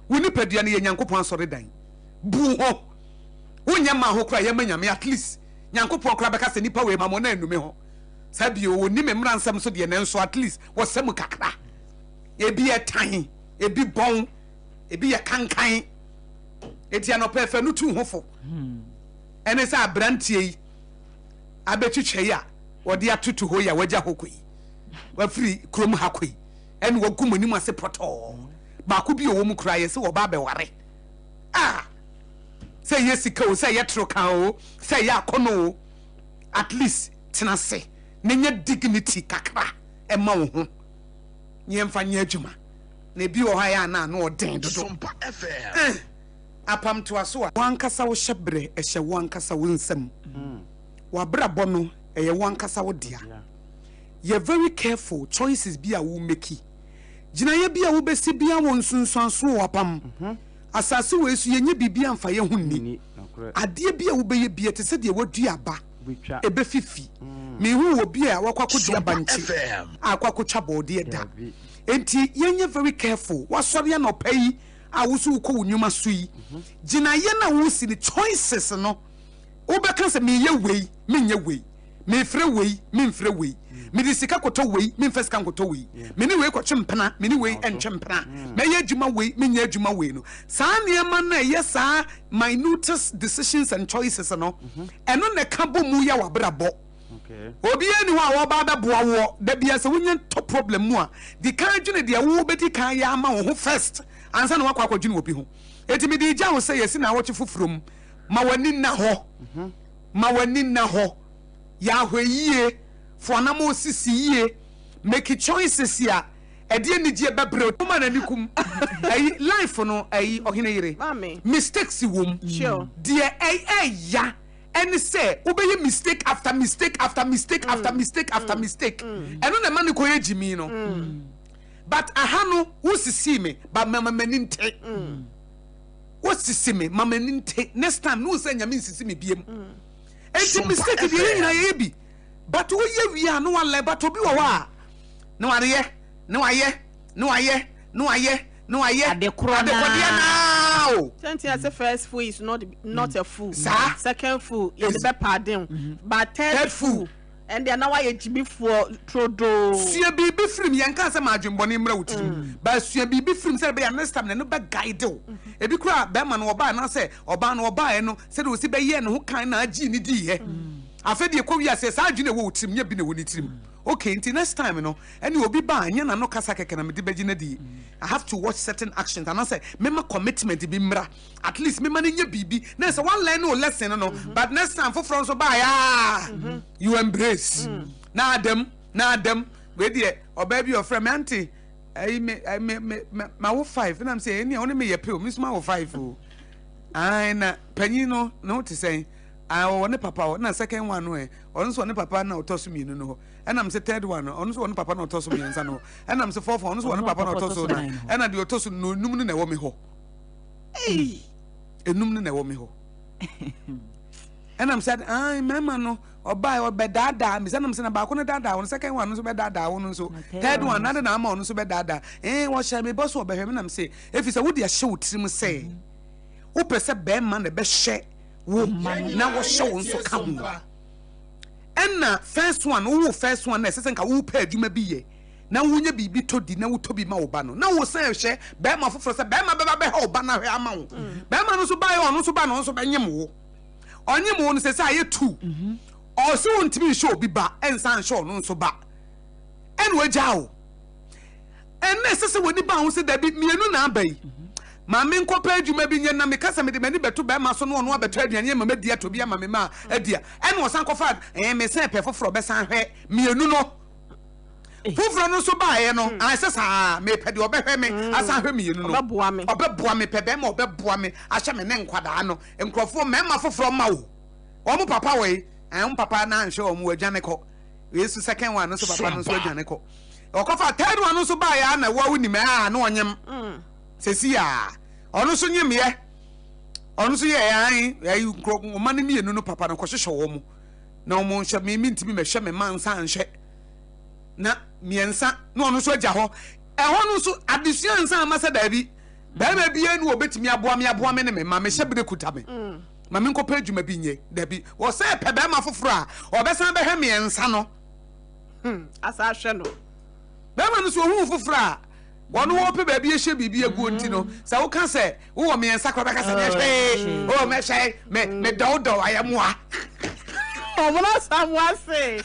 Wo nipadua no yɛ Nyankopɔn asɔredan. Bu ho. Wonyɛ mmaa ho koraa yɛ ma Nyame at least Nyankopɔn koraa bɛka sɛ nipa wei ma mo na anu me ho. Saa bio wɔnni me mmara nsɛm so deɛ nanso at least wɔsɛ mu kakra. Ebi yɛ tan, ebi bɔn, ebi yɛ kankan. Eti anɔpa ɛfɛ no tu ho fo. Ɛne sɛ aberanteɛ yi abɛtwitwa yi a wɔde atoto hɔ yi a wagya hɔ kɔ yi. Wafiri kurom ha kɔ yi ɛne wagu mo anim ase pɔtɔɔ. Baako bi a ɔwɔ mu koraa yɛse wɔba abɛware. Ah! Sɛ ɛyɛ sika o, sɛ ɛyɛ toroka o, sɛ ɛyɛ akɔnɔ o, at least tena ase na nya dignity kakra ɛma wo ho. Na yɛmfa nyɛ adwuma. Na ebi wɔ hɔ a ɛyɛ a na ano ɔden dodo. Eh! Apam toa so a. W'ankasa wo hyɛbrɛ ɛhyɛ wo ankasa wo nsam. W'abrabɔ no ɛyɛ wo ankasa wo dea. Yɛ very careful choices bi a wo make. Gyinaeɛ bi a wobɛsi biara wɔ nsunsuansoɔ wɔ apam. Asase wei so yɛnyɛ biribiara mfa yɛn ho nni. Adeɛ bi a wobɛyɛ biara te sɛ deɛ woadua aba, ɛbɛfifi. Menhuu obi a wakɔ akɔdua bankye a akɔ akɔtwa bɔɔdeɛ da. Enti yɛnyɛ very careful. Woasɔre anɔpa yi a wo nso wokɔ wo nnwuma so yi, gyinaeɛ no a woresi no, choices no, Wobɛka sɛ, Mereyɛ wei, menyɛ wei. Merefrɛ wei, memfrɛ wei. Mede sika kɔtɔ wei, memfa sika nkɔtɔ wei. Me ne wei kɔtwe mpena, me ne wei ntwe mpena. Mɛyɛ adwuma wei, menyɛ adwuma wei no. Saa nneɛma no a ɛyɛ saa minutest decisions and choices no, ɛno na ɛka bɔ mu yɛ w'abrabɔ. Obiara nni hɔ a ɔreba abɛboa woɔ. Da biara sɛ wonya tɔ problem mu a, di kan dwene deɛ wobɛdi kan ayɛ ama wo ho first ansa na woakɔ akɔdwene obi ho. Enti mede regya wo sɛ yɛasi nnawɔtwe foforɔ mu. Ma w'ani nna hɔ, ma w'ani nna hɔ, yɛ ahwɛyie, fa w'anammɔn sisi yie, make choices a ɛde anigyeɛ bɛbrɛ wo. Woma n'ani kum. Ayi life no ayi ɔhene yere mistakes wom. Deɛ ɛya ɛne sɛ wobɛyɛ mistake after mistake after mistake after mistake after mistake. Ɛno na ɛma no kɔyɛ gyimi no. But aha no wosisii me but mama m'ani nte. Wosisi me ma m'ani nte next time no sɛ Nyame nsisi me biem. Enti mistake deɛ yɛn nyinaa yɛyɛ bi but woyɛ wie a na walɛ but obi wɔ hɔ a na wayɛ na wayɛ na wayɛ na wayɛ na wayɛ Adekorɔ adekɔdeɛ naa. naa o. Sɛ nti yɛse first fool is not not a fool. Saa. Second fool yɛde bɛ pardon wo but third Third fool. fool ɛndeɛ na wayɛ gyimifoɔ trodoo. Sua biribi firi mu, yɛnkaa sɛ ma adwemmɔne mmra wo tirim, but sua biribi firi mu sɛdeɛ ɛbɛyɛ a next time no ɛno bɛ guide wo. Ebi koraa bɛrima no ɔbaa anaasɛ ɔbaa no ɔbaeɛ no sɛdeɛ ɔsi bɛyɛɛ ne ho kan na agyee ne diiɛ. Afei deɛ ɛkɔ wiaseɛ saa adwene a ɛwɔ wo tirim nyɛ bi na ɛwɔ ne tirim. Okay, nti next time no ɛne obi ba a nyɛ n'ano kasa kɛkɛ na mede bɛgye no adi. I have to watch certain actions anaasɛ mema commitment bi mmra. At least mema no nyɛ biribi na sɛ wa learn o lesson no no but next time foforɔ nso baeɛ a you embrace na adam na adam wei deɛ ɔbaa bi ɔfrɛ me ante ɛyi me me me me ma wo five na m sɛ ɛni a wo ne me yɛ pe o me nso ma wo five o ae na panyin no ne ho te sɛn ae ɔwɔ ne papa hɔ na second one no ɛ ɔno nso wɔ ne papa na ɔtɔ so mmienu no hɔ ɛna m sɛ third one no ɔno nso wɔ ne papa na ɔtɔ so mmiɛnsa no hɔ ɛna m sɛ fourth one ɔno nso wɔ ne papa na ɔtɔ so nan ɛna deɛ ɔtɔ so no num no na ɛwɔ me hɔ. Ei! Enum no na ɛwɔ me hɔ. Ɛnam sɛ ai mmarima no ɔbaa ɔbɛdaadaa me sɛ nam sɛ na baako no daadaa wo no second one no nso bɛdaadaa wo no nso third one nade na ama ɔno nso bɛdaadaa ee wɔhyɛ me bɔ so ɔbɛhwɛ me nam sɛ efi sɛ wode ahyɛ wo tirim sɛ wopɛ sɛ bɛrima na ɛbɛhyɛ wo na wɔhyɛ wo nso ka ho ɛna first one wowo first one na ɛsɛ sɛ nka wopɛ adwuma bi yɛ na wonya biribi tɔ di na wotɔ bi ma wo ba no na wosan hwɛ bɛrima foforɔ sɛ bɛrima bɛba bɛhɛ wo ba no ahwɛ ama wo mm. bɛrima no nso baeɛ ɔno nso ba no nso bɛnyem wo ɔnyem wo no sɛ sɛ ayɛ tu mhm. ɔsɛ wontumi nhyɛ obi ba ɛnsa nhyɛ ɔno nso ba ɛna wagya wo ɛnna ɛsɛ sɛ w'ani ba ho sɛ dabi mmienu na aba yi mhm. maame nkɔpɛ adwuma bi nyɛ na meka sɛ mede m'ani bɛto bɛrima so no ɔno abɛtɔ aduane ama madi atɔ bi ama me ma adi a ɛna ɔsan kɔfa ɛɛ mesan pɛ foforɔ bɛsan hwɛ mmienu no Foforɔ no nso baeɛ no, ayɛ sɛ saa, mepɛ deɛ ɔbɛhwɛ me, asan ahwɛ mmienu no. Ɔbɛboa me. Ɔbɛboa me, pɛ bɛrima ɔbɛboa me ahyɛ me ne nkwadaa no. Nkurɔfoɔ, mmarima foforɔ mma wo. Wɔn papa wɔ yi, ɛn, wɔn papa no anhwɛ wɔn, wɔadwane kɔ. Wei nso second one no nso papa no nso adwane kɔ. Ɔkɔfa third one no nso baeɛ a na wo a wonim a na ɔnyem. Sɛsi a, ɔno nso nyemyɛ. Ɔno nso yɛ ɛn, ɛyi, nkurɔ, mma no mmienu no papa no kɔhyehyɛ wɔn. Na wɔn nhwɛ me, mentumi mɛhwɛ me mma nsa anhwɛ. Na mmiɛnsa na ɔno nso agya hɔ. Ɛhɔ no nso adesua nsa ama sɛ daabi. Barima biara ni wɔbɛtumi aboa me aboa me ne me ma mehyɛ bere kuta me. Ma menkɔpɛ adwuma bi nyɛ. Dabi. Wɔsɛ pɛ barima foforɔ a ɔbɛsan bɛhwɛ mmiɛnsa no. Asa ahwɛ no. Barima no so ohuu foforɔ a wɔn wɔpɛ baabi ahyɛ biribi aguo nti no, sɛ woka sɛ wowɔ mmiɛnsa koraa bɛka sɛ nyɛ hwee. Oh, mɛhwɛ me medɔwdɔw ayɛmoa. Ɔmono Asamoah se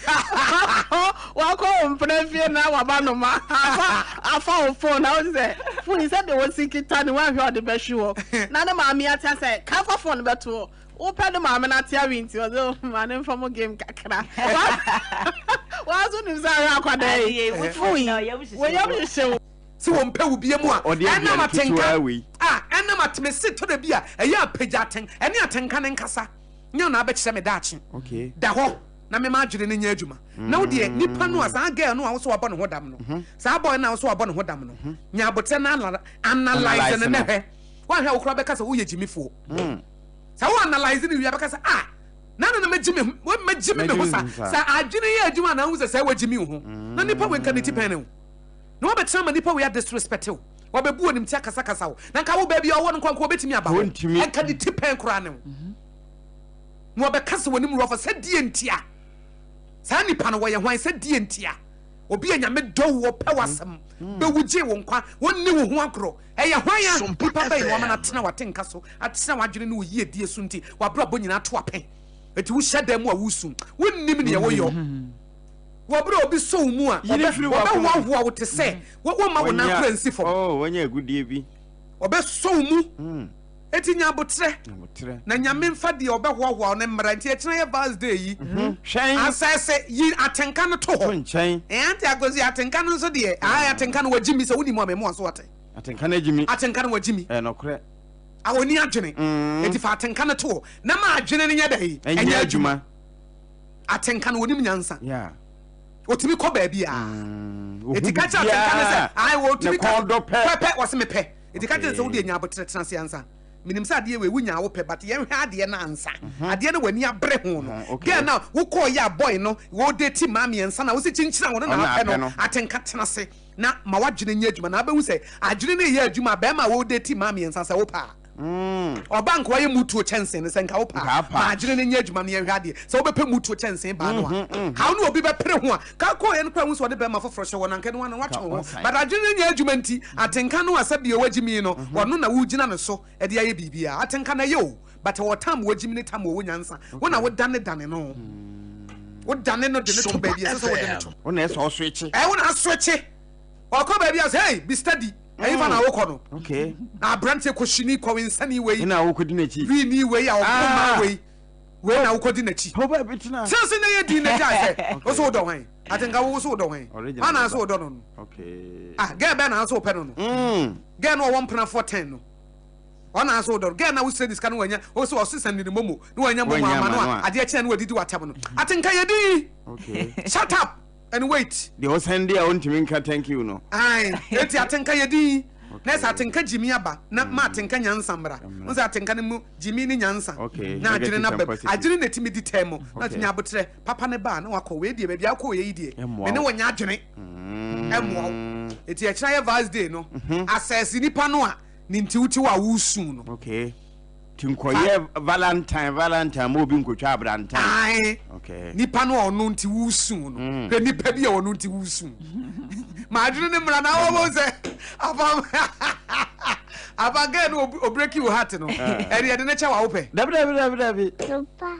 wakɔ wo mpena fie na waba noma afa afa wo phone na wote sɛ phone yi sɛdeɛ wɔsi kita ne woanhwɛ ɔde bɛhwe hɔ na ne maame atea sɛ ka fa phone bɛto hɔ wopɛ ne maame no atea wi nti ɔsɛ oh, ma ne mfa mo game kakra waso nim sɛ ahwɛ akwadaa yi phone yi wɔyam hyehyɛ wo sɛ wɔmpɛ wo bia mu a Ɔde ɛnam aduane atenka ketewa wei. a ɛnam atemese tɔ da bi a ɛyɛ apagya aten ɛne atenka ne nkasa nyɛ na abɛkyerɛ me daakye. Okay. Da hɔ na mema adwene no nyɛ adwuma. Na wo deɛ nipa no a saa girl no a wo so wabɔ ne ho dam no, saa boy no a wo so wabɔ ne ho dam no, nya abotrɛ na analyse no na hwɛ. Woanhwɛ a wo koraa bɛka sɛ woyɛ gyimifoɔ. Sɛ wo analyse no wie a bɛka sɛ ah, na na magyi me ho, magyi me ho sa. Sɛ adwene yɛ adwuma na wohu sɛ sɛ wagyimi wo ho. Na nipa wei nka ne ti pɛn ne wo. Na wabɛtena ma nipa wei a disrespect wo. Wabɛbu onim ti akasakasa wo. Na nka wo baabi a ɔwɔ no nkoa nkoa obɛtumi aba hɔ. Nka ne ti pɛn koraa ne wo. Na wɔbɛka sɛ wɔnim rɔfa sɛ deɛ ntia saa nipa no wɔyɛ hwan sɛ deɛ ntia obi a Nyame dɔ wo ɔpɛ w'asɛm bɛwu gyee wo nkwa wɔnni wo ho agorɔ ɛyɛ hwan a nipa bɛn na wama no atena w'atenka so atena w'adwene ne wo yiedie so nti w'abrabɔ nyinaa to apɛn eti wohyɛ dan mu a wosu wonnim neɛ woyɔ wɔ berɛ a obi sɔ wo mu a wɔbɛhoahoa wo te sɛ wɔmma wo nan kora nsi fam wɔbɛsɔ wo mu Enti nya aboterɛ, na Nyame mfa deɛ ɔbɛhoahoa wo no mmra. Nti ɛkyena yɛ Vals Day yi, asɛse, yi atenka no to hɔ. Ɛɛ Auntie Akosua, atenka no nso deɛ, ae atenka no wagyi mi, sɛ wonim a mɛmoa so ate. Atenka no agyi mi. Atenka no wagyi mi. Ɛyɛ nɔkorɛ. A ɔni adwene. Enti fa atenka no to hɔ, na ma adwene no nyɛ dɛn? Ɛnyɛ adwuma. Atenka no ɔnim nyansa. Yeah. Ɔtumi kɔ baabi a. Enti ka kyerɛ atenka no sɛ, ae ɔtumi ka pɛpɛ, ɔse mepɛ. Enti ka kyerɛ no sɛ, Wo deɛ nya aboterɛ tena ase ansa. Menim sɛ adeɛ wei wonyaa wopɛ but yɛnhwɛ adeɛ no ansa. Adeɛ no w'ani abere ho no. Girl no a wokɔɔyɛ a boy no wo date mmaa mmiɛnsa no a wose kyinkyini a ɔno na apɛ no, atenka tena ase na ma w'adwene nyɛ adwuma na wobɛhu sɛ adwene no reyɛ adwuma a barima a wo date mmaa mmiɛnsa sɛ wopɛ a. Ɔba nka wayɛ mutuo kyɛnsee no sɛ nka wopɛ a ma adwene no nyɛ adwuma no yɛnhwɛ adeɛ sɛ wobɛpɛ mutuo kyɛnsee baa no a ka wo ne obi bɛpere ho a ka kɔɔyɛ no koraa hu sɛ ɔde bɛrima foforɔ hyɛ hɔ na nka ɛno ano watwe wo ho but adwene no nyɛ adwuma nti atenka no a sɛ bio wagyimi no ɔno na wogyina ne so de ayɛ biribiara atenka no ɛyɛ o but ɛwɔ tam wagyimi ne tam wɔwɔ nyansa wo na wodane dane no wodane no de no to baabi ɛsɛ sɛ wode no to wo na ɛsɛ ɔsoekye ɛwo na asoekye ɔkɔ baabi a sɛ hey be steady ɛyi fa na wokɔ no okay na aberanteɛ kɔhyini kɔwensani wei na wokɔdi n'akyi wini wei a ɔkɔ maa ah. wei wei na wokɔdi n'akyi hɔ baabi tena sɛ sɛ na yɛ di n'akyi a sɛ wo so wodɔ hwan atenka wo so wodɔ hwan hwan na so wodɔ no no ah gɛɛ bɛɛ na so wopɛ no no gɛɛ no ɔwɔ mpenafoɔ 10 no ɔna so wodɔ no gɛɛ na wosrɛ ne sika no wanya wo so ɔsesa ne momo na wanya momo ama no a adeɛ kyena no wadidi watam no atenka yɛ din shut up and wait. Deɛ ɔsɛn deɛ ɔntumi nka thank you no. Ae, eti atenka yɛ din. Na ɛsɛ atenka gyimi aba na ma atenka nyansa mmra. N sɛ atenka no mu gyimi ne nyansa. Na adwene no aba mu. Adwene na etumi di tɛm mu. Na nya abotrɛ papa ne ba na wakɔ wei deɛ baabi akɔ yɛ yi deɛ. Me ne wɔ nya adwene. Ɛmmoa wo. Eti ɛkyerɛ yɛ Vals Day no. Asɛse nipa no a ne nti wote hɔ a woresu no. Okay. Ti nkɔyɛ valentine valentine ma obi nkotwa abrantan. Ae. Okay. Nipa no a ɔno nti wosu no. Mm. Hwɛ nipa bi a ɔno nti wosu. Ma adwene ne mmara na wɔwɔ sɛ afa afa girl no obreki wo heart no. Ɛde ɛde ne kyɛ wa wopɛ. Dabi dabi dabi dabi.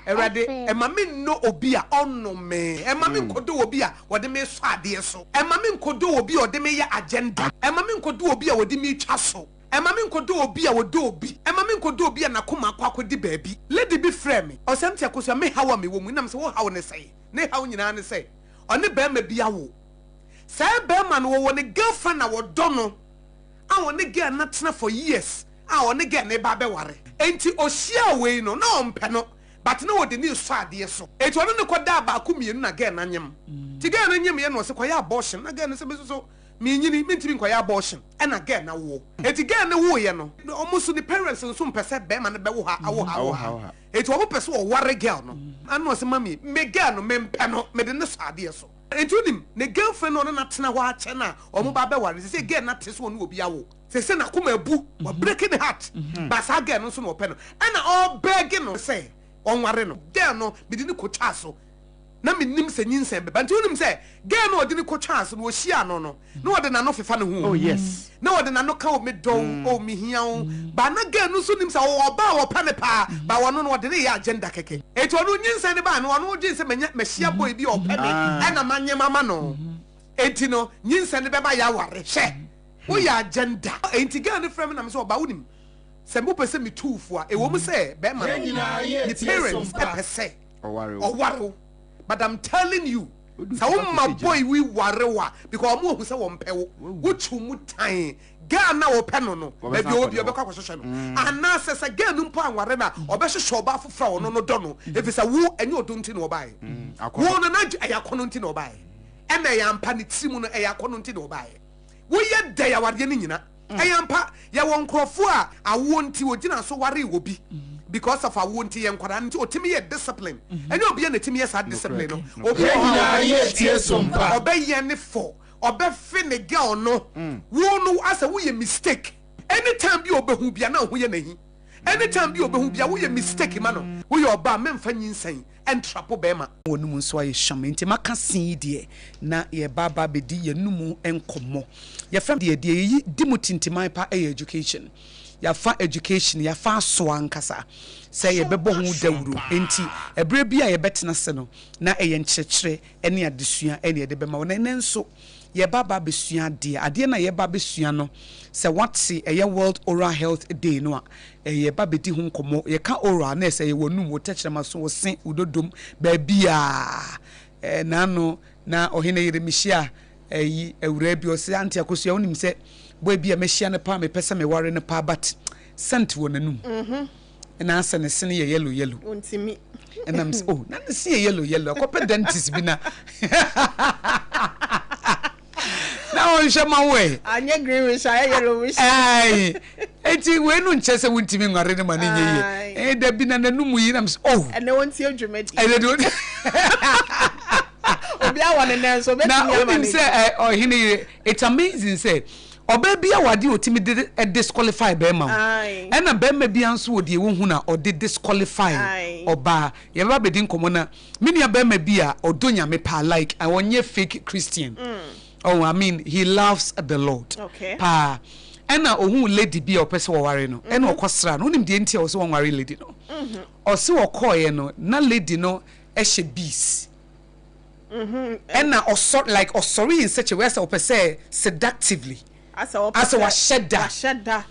Awurade ɛma me nnɔ obi a ɔnnɔ me. Ɛma me mm. nkɔdɔ obi a wɔde me sɔ adeɛ so. Ɛma me nkɔdɔ obi a ɔde me yɛ agenda. Ɛma me nkɔdɔ obi a wɔde me twa so. Ɛmma me nkɔdɔ obi a ɔdɔ obi. Ɛmma me nkɔdɔ obi a n'akoma akɔ akɔdi baabi. Lady bi frɛɛ me, ɔsɛ Auntie Akosua, me haw a mewɔ mu, nam sɛ wo haw ne sɛn? Ne haw nyinaa ne sɛ, ɔne barima bi awo. Saa barima no, ɔwɔ ne girlfriend a ɔdɔ no a ɔne girl no atena for years a ɔne girl no reba abɛware. Enti ɔhyiaa wei no, na ɔmpɛ no, but na ɔde no resɔ adeɛ so. Enti ɔne no kɔdaa baako mmienu na girl no anyem. Nti girl no nyemeeɛ na ɔse kɔyɛ abortion, na girl no sɛ me nso so menyini, mentumi nkɔyɛ abortion. Ɛna girl no awoɔ. Enti girl no woeɛ no, wɔn nso ne parents nso mpɛ sɛ barima no bɛwo ha, awo ha, awo ha. Enti wɔn pɛ sɛ wɔware girl no. Ɛna ɔse mummy, me girl no mempɛ no, mede no sɔ adeɛ so. Enti wonim, ne girlfriend no a ɔne no atena hɔ akyɛ no a wɔn ba abɛware no, seesei girl no ate sɛ ɔne obi awo. Seesei n'akoma abu, wabreki ne heart, but saa girl no nso na ɔpɛ no, ɛna ɔrebɛɛge no sɛ ɔnware no. Girl no, mede no kotwaa so, na mennim sɛ nyinsɛn bɛba. Nti wonim sɛ girl no a ɔde no kotwaa so no, ɔhyiaa no no, na ɔde n'ano fefa ne ho o. Oh yes. Na ɔde n'ano ka o, medɔ wo, oh mehia wo. But na girl no nso nim sɛ ɔwɔ ɔbaa a ɔpɛ no paa, but ɔno no ɔde no reyɛ agenda kɛkɛ. Enti ɔno nyinsɛn no bae no, ɔno dwen sɛ manya, mahyia boy bi a ɔpɛ me, ɛna manyem ama no. Enti no, nyinsɛn no bɛba yɛaware. Hwɛ! Woyɛ agenda. Enti girl no frɛ me na me sɛ ɔbaa wonim, sɛ wopɛ sɛ metu wo fo a, ɛwɔ mu sɛ bɛrima no, ne parents pɛ sɛ ɔware wo, but I'm telling you, Sɛ wo ma boy wi ware wo a because ɔmo ahu sɛ wɔn pɛ wo, wo kyew mu tan girl no a ɔpɛ no no baabi a ɔwɔ biara ɔbɛkɔ akɔhwehwɛ no anaasɛ sɛ girl no mpo anware no a ɔbɛhwehwɛ ɔbaa foforɔ a ɔno no dɔ no efisɛ wo ɛnyɛ ɔdɔ nti na ɔbaeɛ wo no na ɛyɛ akɔnɔ nti na ɔbaeɛ ɛna ɛyɛ ampa ne tiri mu no ɛyɛ akɔnɔ nti na ɔbaeɛ woyɛ dɛ awareɛ no nyina Ɛyɛ ampa, yɛwɔ nkorɔfoɔ a awoɔ nti wɔgyina so waree obi because of awoɔ nti, yɛ nkwadaa no nti ɔtumi yɛ discipline, ɛnyɛ obiara na ɛtumi yɛ saa discipline no, obi wɔ hɔ a ɔbɛyɛ ne fɔ, ɔbɛfe ne girl no, wo no asɛ woyɛ mistake, anytime bi a ɔbɛhu bia na wo ho yɛ no ahi, anytime bi a ɔbɛhu bia woyɛ mistake ma no, woyɛ ɔbaa mɛmfa nyinsɛn ntrapo bɛɛma. Wɔn mu nso ayɛ hwam. Enti maka sin yi deɛ, na yɛreba aba abɛdi yɛn mu nkɔmmɔ. Yɛfrɛ deɛ, deɛ yɛyi di mu tintiman pa yɛ education. Yɛafa education, yɛafa asoa ankasa sɛ yɛbɛbɔ ho dawuro. Enti ɛberɛ bi a yɛbɛtena ase no, na ɛyɛ nkyerɛkyerɛ ne adesua na yɛde bɛma wo. Na ɛnnɛ nso, yɛreba aba abɛsua adeɛ. Adeɛ no a yɛreba abɛsua no, sɛ woate ɛyɛ World Oral Health Day no a, yɛreba abɛdi ho nkɔmmɔ. Yɛka oral a, na ɛsɛ ɛyɛ w'anum, wo tɛkyerɛma so, wo se, wo dodom, baabiara. N'ano na ɔhene yere mehyia ɛyi awuraa bi, ɔse Auntie Akosua, wonim sɛ boy bi a mahyia no paa, mepɛ sɛ meware no paa, but scent wɔ n'anum. Na asɛ ne se no yɛ yellow yellow. Ontimi. Ɛna me sɛ, oh, na ne se yɛ yellow yellow. Akɔpɛ dentist bi na. Na ɔnhwɛ ma wo ɛ. Anyɛ green wish, ayɛ yellow wish. Ayi. Eti wei no nkyɛ sɛ wontimi nware no ma ne nyɛ yie. Eh, dabi na n'anum yi na me sɛ, oh. Ɛnɛ wontie dwumadi. Ɛnɛ de wontie. Obi awɔ ne nan so, obetumi ama ne. Na wonim sɛ ɔhene yere, it's amazing sɛ. Ɔbaa biaa wɔ adeɛ a ɔtumi de disqualify bɛɛma o, ɛna bɛɛma biaa nso wɔ deɛ wohu no a ɔde disqualify ɔbaa. Yɛbɛba abɛdi nkɔmmɔ na me nua bɛɛma bi a ɔdɔ Nyame paa like ɔnyɛ fake Christian oh I mean he loves the Lord paa ɛna ɔhuu lady bi a ɔpɛ sɛ ɔware no ɛna ɔkɔ sraa no, wonim deɛ nti a ɔse ɔnware lady no? Ɔse ɔkɔɔeɛ no na lady no hyɛ bees. Ɛna ɔsɔ like ɔsɔre in such a way asɛ ɔpɛ sɛ seductively asɛ wahyɛ da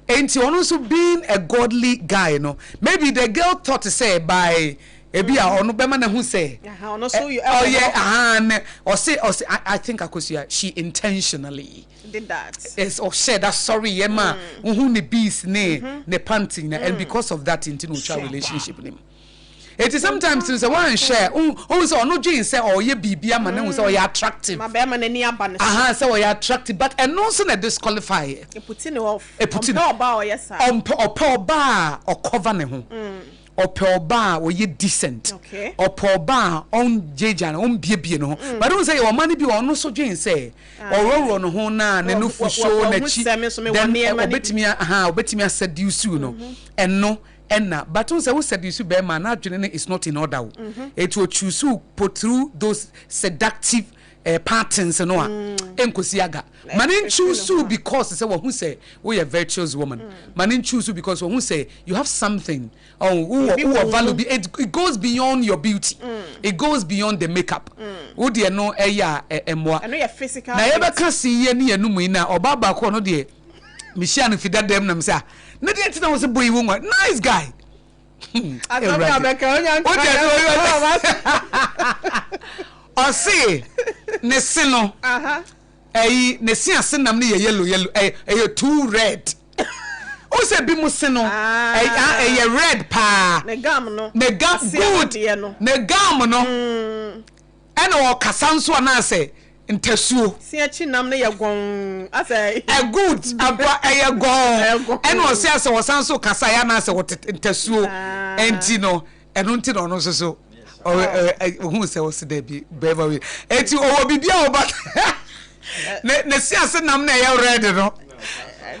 enti ɔno nso being a godly guy no maybe the girl thought sɛ by ebi a ɔno bɛma no ahu sɛ ɔyɛ ahaa ne ɔse ɔse I think Akosua she intentionally did that ɔhyɛ da sɔre yɛ ma wohu ne bees ne ne panty nyina and because of that nti na otwa relationship no mu. Eti sometimes no sɛ woanhwɛ a wohu sɛ ɔno dwen sɛ ɔyɛ biribi ama no ahu sɛ ɔyɛ attractive. Ma bɛrima n'ani aba ne so. Aha sɛ ɔyɛ attractive but ɛno nso na disqualify yɛ. Eputi ne off. Eputi ne. Ɔmpɛ ɔbaa a ɔyɛ saa. Ɔmpɛ ɔpɛ ɔbaa a ɔcover ne ho. Ɔpɛ ɔbaa a ɔyɛ decent. Okay. Ɔpɛ ɔbaa a ɔngyaagyaa ne ho ɔmbiebie ne ho. But wohu sɛ yɛwɔ mmaa no bi wɔ ɔno nso dwen sɛ ɔworɔworɔ ne ho na ne nufu show n'akyi then ɔbɛtumi aha ɔbɛtumi aseduce no ɛno. Ɛna but wohu sɛ wo seduce bɛɛma a n'adwene no is not in order o eti o choose wo po through those seductive eh, patterns no a ɛnkosi aga ma ne nchoose wo because sɛ wahu sɛ woyɛ virtuous woman ma ne nchoose wo because wahu sɛ you have something oh wowɔ wowɔ value bi it, it goes beyond your beauty it goes beyond the makeup wo deɛ no ɛyɛ a ɛmmoa na yɛbɛka se yɛ ne yɛnum yi na ɔbaa baako ɔno deɛ mehyia no fi dada mu na mesɛ ah na deɛ nti na wo sɛ boy wo nwa nice guy ɔse ne se no ɛyi ne se ase nam no yɛ yellow yellow ɛyɛ too red o sɛ bi mu se no ɛyɛ red paa ne gum no ne gum good ne gum no ɛna ɔkasa nso anaasɛ ntasuo. Se akyi nam no yɛ gɔnn asɛ. Ɛ good aboa ɛyɛ gɔnn ɛna ɔse asɛ ɔsan so kasa yɛ anaasɛ ɔte ntasuo ɛnti no ɛno nti na ɔno nso so Ohun sɛ ɔsi dɛbi bɛrima wei eti ɔwɔ biribi a ɔba ne ne si ase nam na ɛyɛ red no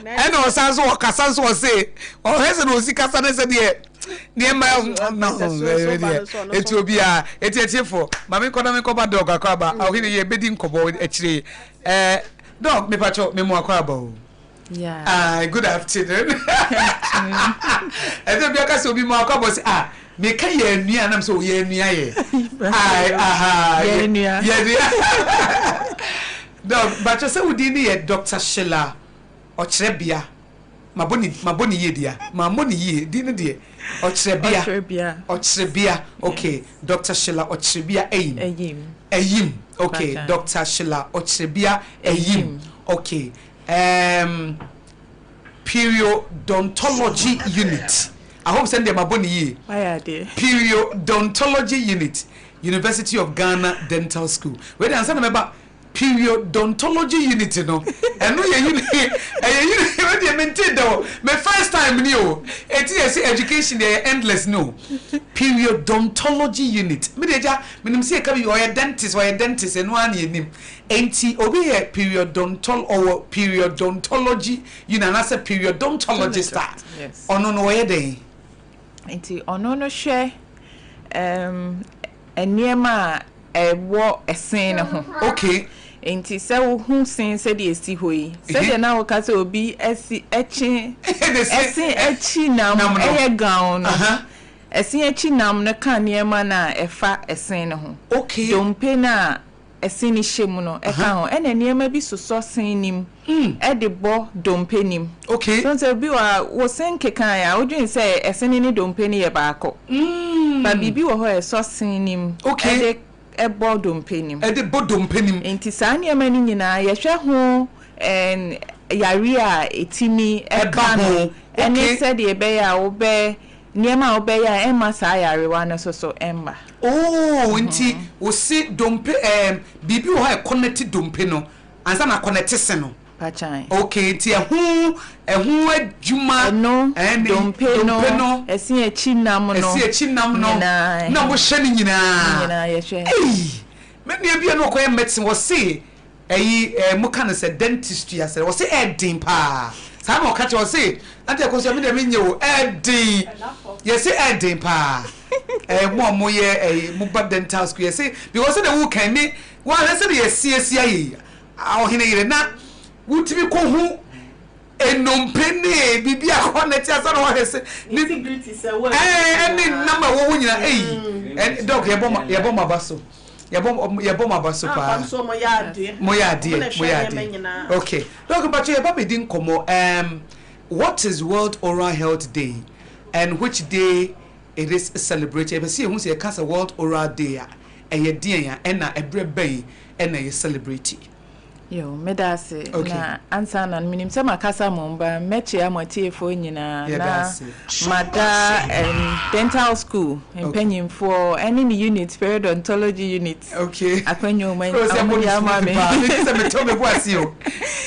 ɛna ɔsan so ɔkasa nso ɔse ɔhwɛ sɛ na osi kasa ne sɛ deɛ nneɛma na deɛ eti obiara eti etiefo maame nkɔ na me nkɔ ba dɔg akɔ aba ɔhene yɛ bedi nkɔbɔ akyire ɛɛ dɔg mipatsɔ memu akɔ aba o. Yeah. Ah, good afternoon. Ɛsɛ bi aka sɛ obi mu akɔ abɔ sɛ ah meka yɛ anua anam sɛ ɔyɛ anua yɛ. Ah, aha. Yɛ anua. Yɛ anua. Dɔk, bakyɛ sɛ wo din ne yɛ Dr. Sheila Ɔkyerɛbea. Mabɔ ne mabɔ ne yie dea. Mammɔ ne yie. Din no deɛ Ɔkyerɛbea. Ɔkyerɛbea. Ɔkyerɛbea. Okay. Dr. Sheila Ɔkyerɛbea Ayim. Ayim. Ayim. Okay. Bakyɛ. Dr. Sheila Ɔkyerɛbea Ayim. Ayim. Okay. um, Periodontology Unit. I hope sɛ deɛ mabɔ ne yie. Periodontology Unit, University of Ghana Dental School. Wei de ansa na mɛba periodontology unit no ɛno yɛ unit ɛyɛ unit wei deɛ mente da o me first time ni o eti yɛ sɛ education deɛ yɛ endless no periodontology unit me deɛ gya menim sɛ yɛka bi ɔyɛ dentist ɔyɛ dentist ɛno ara na yɛnim Enti obi yɛ periodontol ɔwɔ periodontology unit anaasɛ periodontologist a, ɔno no ɔyɛ dɛn? Nti ɔno no hwɛ um, nneɛma a ɛwɔ ɛsen no ho. Okay. Nti sɛ wohu sen sɛdeɛ ɛsi hɔ yi, sɛdeɛ na woka sɛ obi ɛsi ɛkye ɛsen akyi nam ɛyɛ gaon no, ɛsen akyi nam no ka nneɛma no a ɛfa ɛsen no ho. Okay. Dompe no a ɛse no hyɛ mu no ka ho. Ɛna nneɛma bi sosɔ se no mu de bɔ dompe no mu. So sɛ obi wɔ a, wo se nkekae a, wodwen sɛ ɛse no ne dompe no yɛ baako. But biribi wɔ hɔ a ɛsɔ se no mu de bɔ dompe no mu. De bɔ dompe no mu. Nti saa nneɛma no nyinaa yɛhwɛ ho yareɛ a ɛtumi ka no ne sɛdeɛ ɛbɛyɛ a wobɛ Nneɛma a wobɛyɛ a ɛmma saa yarewa no nso so mma. Oh, nti wo se dompe ɛɛm biribi wɔ hɔ a ɛkɔnɛte dompe no ansa na akɔnɛte se no? Pakyan. Okay, nti ɛho ɛho adwuma Ɛno, ɛne dompe no, dompe no, ɛse akyi nam no, ɛse akyi nam no, nyinaa na mo hwɛ ne nyinaa. Ne nyinaa yɛhwɛ. Ei, me nua bi a na ɔkɔyɛ medicine wɔse Ɛyi eh mo ka no sɛ dentistry asɛ ɔse ɛɛden paa saa na ɔka kyerɛ ɔse ante akosua me deɛ me nyɛ o ɛɛden yɛse ɛɛden paa ɛɛ mo a mo yɛ ɛyi mo ba dental school yɛse because sɛ de wo kan me wɔahwɛ sɛ de yɛsiesie ayɛ yi ɔhene yere na wotumi kɔ hu nnompe ne biribi a kɔ n'akyi asa na wahwɛ sɛ ne ɛɛ ɛne nam a ɛwɔ hɔ nyinaa ɛyi ɛn dɔk yɛbɔ ma yɛbɔ ma ba so yɛbɔ yɛbɔ ma ba so paa mo yɛ adeɛ mo yɛ adeɛ okay dɔk mpatsɔ yɛba bɛdi nkɔmɔ ɛɛm what is World Oral Health Day and which day it is celebrated yɛpɛ sɛ yɛhu sɛ yɛka sɛ World Oral Day a ɛyɛ deɛn a ɛna ɛberɛ bɛn ɛna yɛ celebrate. Yo, meda ase. Okay. Na ansa na no, menim sɛ makasa mmom, ba mɛkyea mo atiefoɔ nyinaa Yɛda na ase. mada um, dental school Okay. mpanyimfoɔ ɛne ne unit, periodontology unit, Okay. akwannya wɔn Kuro sɛ wɔn bɔ de ne ama smooth me. paa. Mete sɛ metɔ me bo ase o.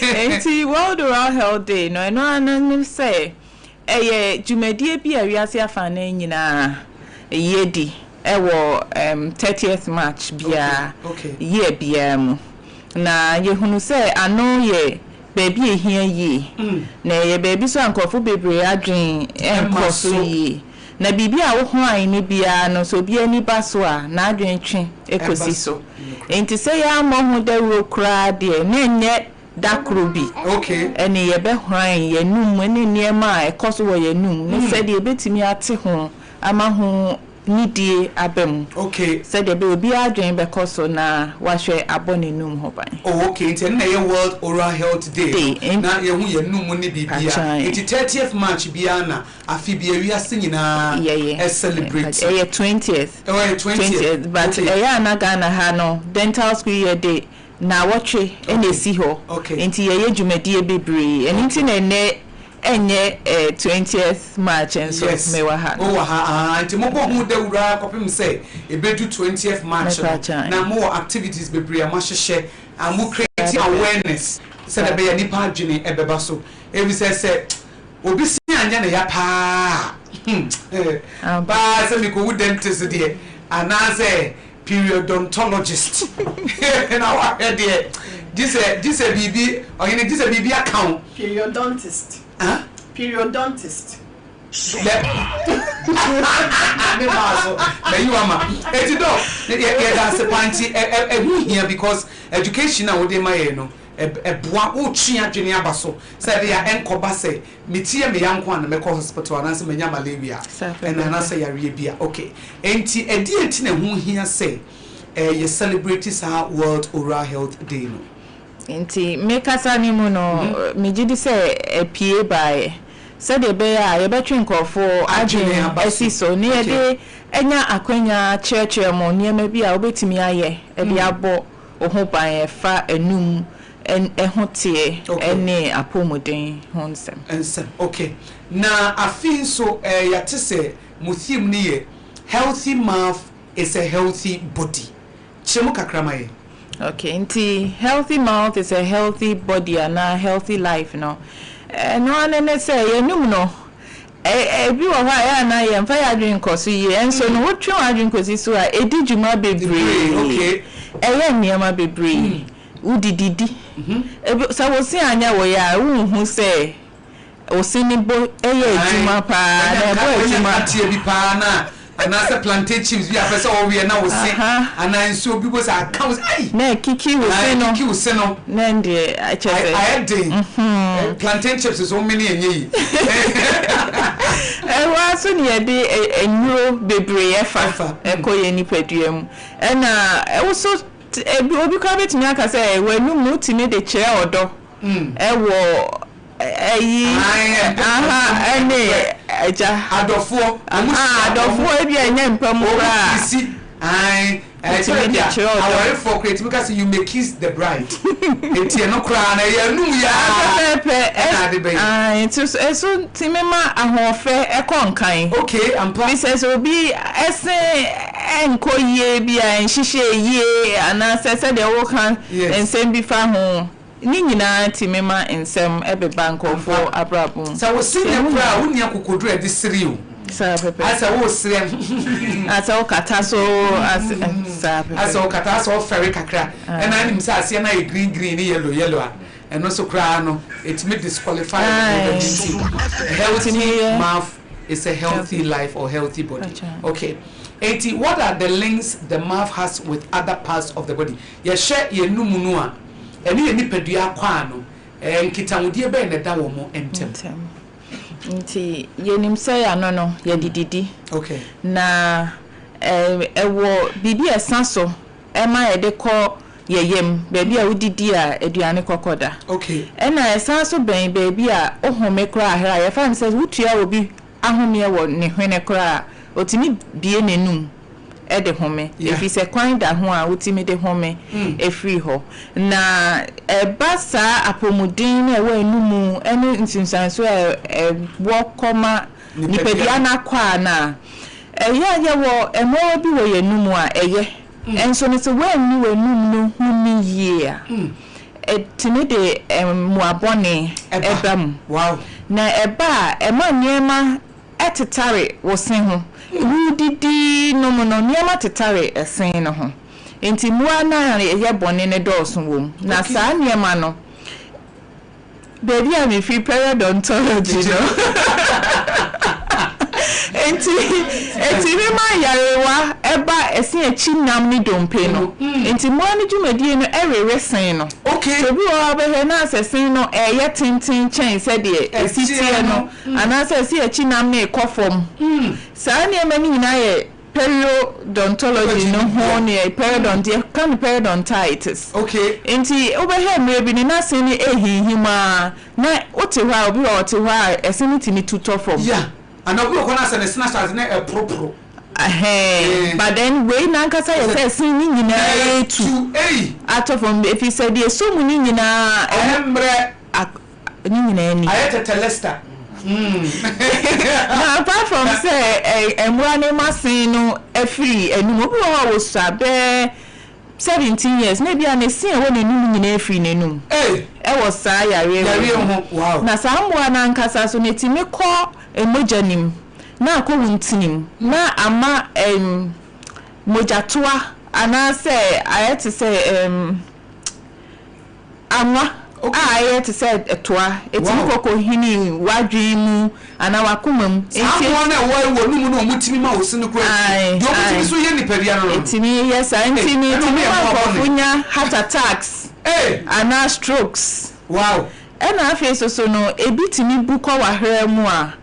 Enti World Oral Health Day no, ɛno ara no ne sɛ Ɛyɛ dwumadie bi a wiase afanan nyinaa yɛdi wɔ thirtieth March biara, year biara mu. Na yɛhunu sɛ ano yɛ baabi a ɛhia yie, na ɛyɛ baabi nso a nkurɔfo bebree adwene nkɔ so yie. Na biribi a wohoran no biara no, sɛ obi ani ba so a, n'adwene twe kɔsi so. Enti sɛ yɛammɔ ho dawuro koraa deɛ, na ɛnyɛ Da koro bi, ɛne yɛbɛhoran yɛn anom ne nneɛma a ɛkɔ so wɔ yɛn anom ne sɛdeɛ yɛbɛtumi ate ho ama ho nidie aba mu, sɛdeɛ ɛbɛyɛ obiara adwene bɛkɔ so na wahwɛ abɔ n'anum ho ban. Oh okay, nti ɛno na ɛyɛ World Oral Health Day no, na yɛhu yɛn anum ne biribiara. Nti 30th March biara na afe biara wiase nyinaa celebrate. Ɛyɛ 20th. Oh, ɛyɛ 20th. But ɛyɛ a na Ghana ha no, dental school yɛ de Naawɔtwe na ɛsi hɔ nti yɛyɛ dwumadie bebree ɛno nti na ɛnnɛ ɛnyɛ twentieth March nso mewɔ ha no. Yes, wowɔ ha aah nti mobɔ ho dawuro ara kɔpem sɛ ɛbɛdu twentieth March no na mowɔ activities bebree a moahyehyɛ a mo create awareness sɛdeɛ ɛbɛyɛ a nnipa adwene ɛbɛba so efisɛ sɛ obi se anyɛ ne ya paa a hmm paa sɛ mekɔwu dentist deɛ. Anaasɛ periodontologist na wahwɛ deɛ gye sɛ gye sɛ biribi ɔhene gye sɛ biribi aka wo. Periodontist. Huh? Periodontist. Dɛ ne maa so mayi wo ama. Eti dɔ yɛ yɛda ase paa nti ɛ ɛ ɛho hia because education a wode ma yɛn no ɛ ɛboa wotwe adwene aba so sɛ ɛbɛyɛ a ɛnkɔba sɛ Me ti yɛ me ya nko a na mɛkɔ hospital anaasɛ manya malaria ɛna anaasɛ yareɛ bi a ok enti ɛdeɛn nti na ɛho hia sɛ yɛ celebrate saa world oral health day no? Nti me kasa no mu no megye di sɛ apue baeɛ sɛdeɛ ɛbɛyɛ a yɛbɛtwe nkurɔfoɔ adwene asi so na yɛde anya akwanya akyerɛkyerɛ mo nneɛma bi a wobɛtumi ayɛ de abɔ wo ho ban ɛfa anum ho teɛ ne apɔwmuden ho nsɛm. Nsɛm, ok. Na afei nso eh, yɛate sɛ mo theme no yɛ Healthy mouth is a healthy body. Kyerɛ mu kakra ma yɛn. Ok, nti healthy mouth is a healthy body anaa healthy life no, ɛno ara ne sɛ yɛn anum no, ebi wɔ hɔ a ɛyɛ a na yɛmfa yɛn adwene nkɔ so yie, nso no wotwe w'adwene kɔsi so a, ɛdi dwuma bebree, ɛyɛ nneɛma bebree. Wodididi. Ebi, sɛ wo se anyɛ wo ya a, wunhu sɛ wo se no bo yɛ adwuma paa, na ɛbɔ adwuma. Wanya nkateɛ bi paa na, anaasɛ plantain chips bi a pɛ sɛ wɔweɛ na wo se, anaa nsuo bi bo sɛ aka wo se, ai! Na ɛkiki wo se no. Ɛkiki wo se no. Na ɛndeɛ kyerɛ sɛ. Ayɛ den. Plantain chips nso womene ɛnyɛ yie. Ɛhɔ ara nso na yɛde nnuro bebree ɛfa ɛkɔ yɛn nipadua mu. Ɛna wo nso Ebi, obi koraa betumi aka sɛ w'anum no wotumi de kyerɛ ɔdɔ wɔ ayi, aha, ɛne agya. Adɔfoɔ, wɔn hyia, adɔfoɔ ebi a ɛnyɛ mpa mu koraa. Wɔn kisi, ae, ɛkyɛ bi a awarefoɔ koraa etumi ka sɛ you may kiss the bride. Eti ɛno koraa no ɛyɛ anum yi ara pɛpɛɛpɛ ɛna ade bɛyɛ. Ae, nti so ɛso tumi ma ahoɔfɛ ɛkɔ nkan. Okay, ampa. Fi sɛ sɛ obi ɛse ɛnkɔ yie bi a ɛnhyehyɛɛ yie anaasɛ sɛdeɛ woka nsɛm bi fa ho, ne nyinaa tumi ma nsɛm beba nkurɔfoɔ abrabɔ mu. Sɛ wo se nyɛ koraa a, wonni akokoduru a ɛde sere o. Saa pɛpɛ. Asɛ woresere a. Asɛ wokata so, asɛ, saa pɛpɛ. Asɛ wokata, asɛ wofɛre kakra. Ɛna anim sɛ aseɛ no ayɛ green green ne yellow yellow a, ɛno nso koraa no, ɛtumi disqualify wo. Nti healthy mouth is a healthy life or healthy body. Okay. Enti what are the links the mouth has with other parts of the body? Yɛhwɛ yɛn num no a, ɛne yɛn nipadua akwaa no, nkitahodie bɛn na ɛda wɔn ntam? Ntam. Nti yɛnim sɛ yɛn ano no, yɛde didi. Okay. Na ɛwɔ biribi a ɛsa so ma yɛde kɔ yɛn yam, baabi a wodidi a aduane kɔkɔ da. Okay. Ɛna ɛsan nso bɛn baabi a wohome koraa ahera. Yɛfa no sɛ wotua obi ahomeɛ wɔ ne hwene koraa a, ɔtumi bue n'anum de home, ɛfiri sɛ kwan da ho a wotumi de home firi hɔ. Na ɛba saa apɔmuden no a ɛwɔ anum ne nsunsuansoɔ a ɛwɔ kɔma nipadua no akwaa no a, ɛyɛ a yɛwɔ mmoawa bi wɔ yɛn anum a ɛyɛ. Nso no sɛ woanni w'anum no ho ni yie a, ɛtumi de mmoa bɔne ba mu. Na ɛba a, ɛma nneɛma tetare wo se ho. Woredidi nom no, nneɛma tetare ɛse no ho. Enti mmoa no a ɛyɛ bɔne no dɔɔso wɔ mu. Na saa nneɛma no, Baabi a mefiri periodontology no nti ɛtumi ma nyarewa ba ɛse akyi nam ne dompe no nti mmoa no dwumadie no ɛwewe sen no nti obi wɔ hɔ a wobɛhwɛ na asɛ sen no ɛyɛ tenten kyɛn sɛdeɛ ɛsi teɛ no anaasɛ ɛse akyi nam no rekɔ fam saa nneɛma no nyinaa yɛ Periodontology no ho neɛ periodont yɛka no periodontitis. Okay. Nti wobɛhwɛ mmerɛ bi no na se no ɛrehinhim ara na wote hɔ a obi wɔ hɔ ɔte hɔ a ɛse no tumi tu tɔ fam. Yeah anaa obi wɔ hɔ no asɛ ne sena hyɛ ase na ɛporoporo. Ɛhɛn but then wei nankasa yɛ sɛ ɛse no nyinaa ɛretu atɔ fam ɛfiri sɛ deɛ ɛsɔ mu no nyinaa ɛho. Ayɛ mmerɛ. Ne nyinaa ni. Ayɛ tɛtɛlɛsta Na apart from sɛ mmoa no ma sen no afiri anum, obi wɔ hɔ a ɔsua bɛyɛ 17 years na ebia ne se a ɛwɔ n'anum nyinaa afiri n'anum ɛwɔ saa yareɛ wei ho. Na saa mmoa no ankasa nso no ɛtumi kɔ mogya no mu na akɔ wo ntini mu na ama. Mogyatoa anaasɛ ayɛ te sɛ ɛɛm anwa a ayɛ te sɛ toa. Ɛtumi kɔ kɔhini w'adwene mu anaa w'akoma mu. Saa mmoa no a ɛwɔ wɔ no mu no a wɔtumi ma wo se no koraa ti, deɛ wɔtumi nso yɛ nipadua no no. Ɛtumi yɛ saa. Nti no ɛtumi ma nkurɔfo nya heart attacks anaa strokes. Wow. Ɛna afei nso so no, ebi tumi bu kɔ w'ahrawa mu a,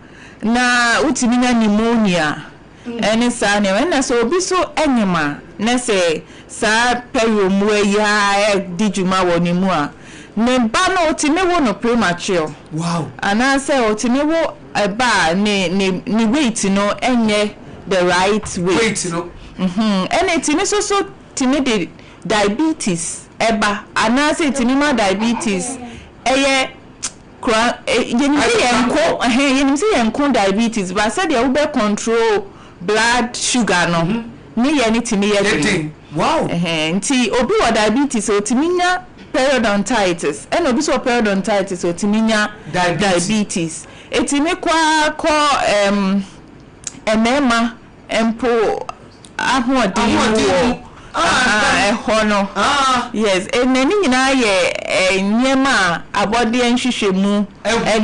na wotumi nya pneumonia. Ɛne saa nneɛma. Ɛna sɛ obi nso nyem a, na sɛ saa pɛrio mmoa yi ara di dwuma wɔ ne mu a, ne ba no otumi wo no premature. Wow. Anaasɛ otumi wo ɛba a ne ne ne weight no nyɛ the right weight. Weight no. Mhm. Ɛna etumi nso so tumi de diabetes ɛba anaasɛ etumi ma diabetes ɛyɛ Kora yɛnim sɛ yɛn nko ɛhɛn yɛnim sɛ yɛn nko diabetes but sɛdeɛ wobɛ control blood sugar no ne yɛ no tumi yɛ den ɛhɛn nti obi wɔ diabetes a otumi nya periodontitis ɛna obi nso wɔ periodontitis a otumi nya diabetes etumi kɔ ara kɔ ɛɛm mmarima mpo ahoɔden mu wɔ ɛhɔ no. Yes, na ne nyinaa yɛ nneɛma a abɔdeɛ nhwehwɛmu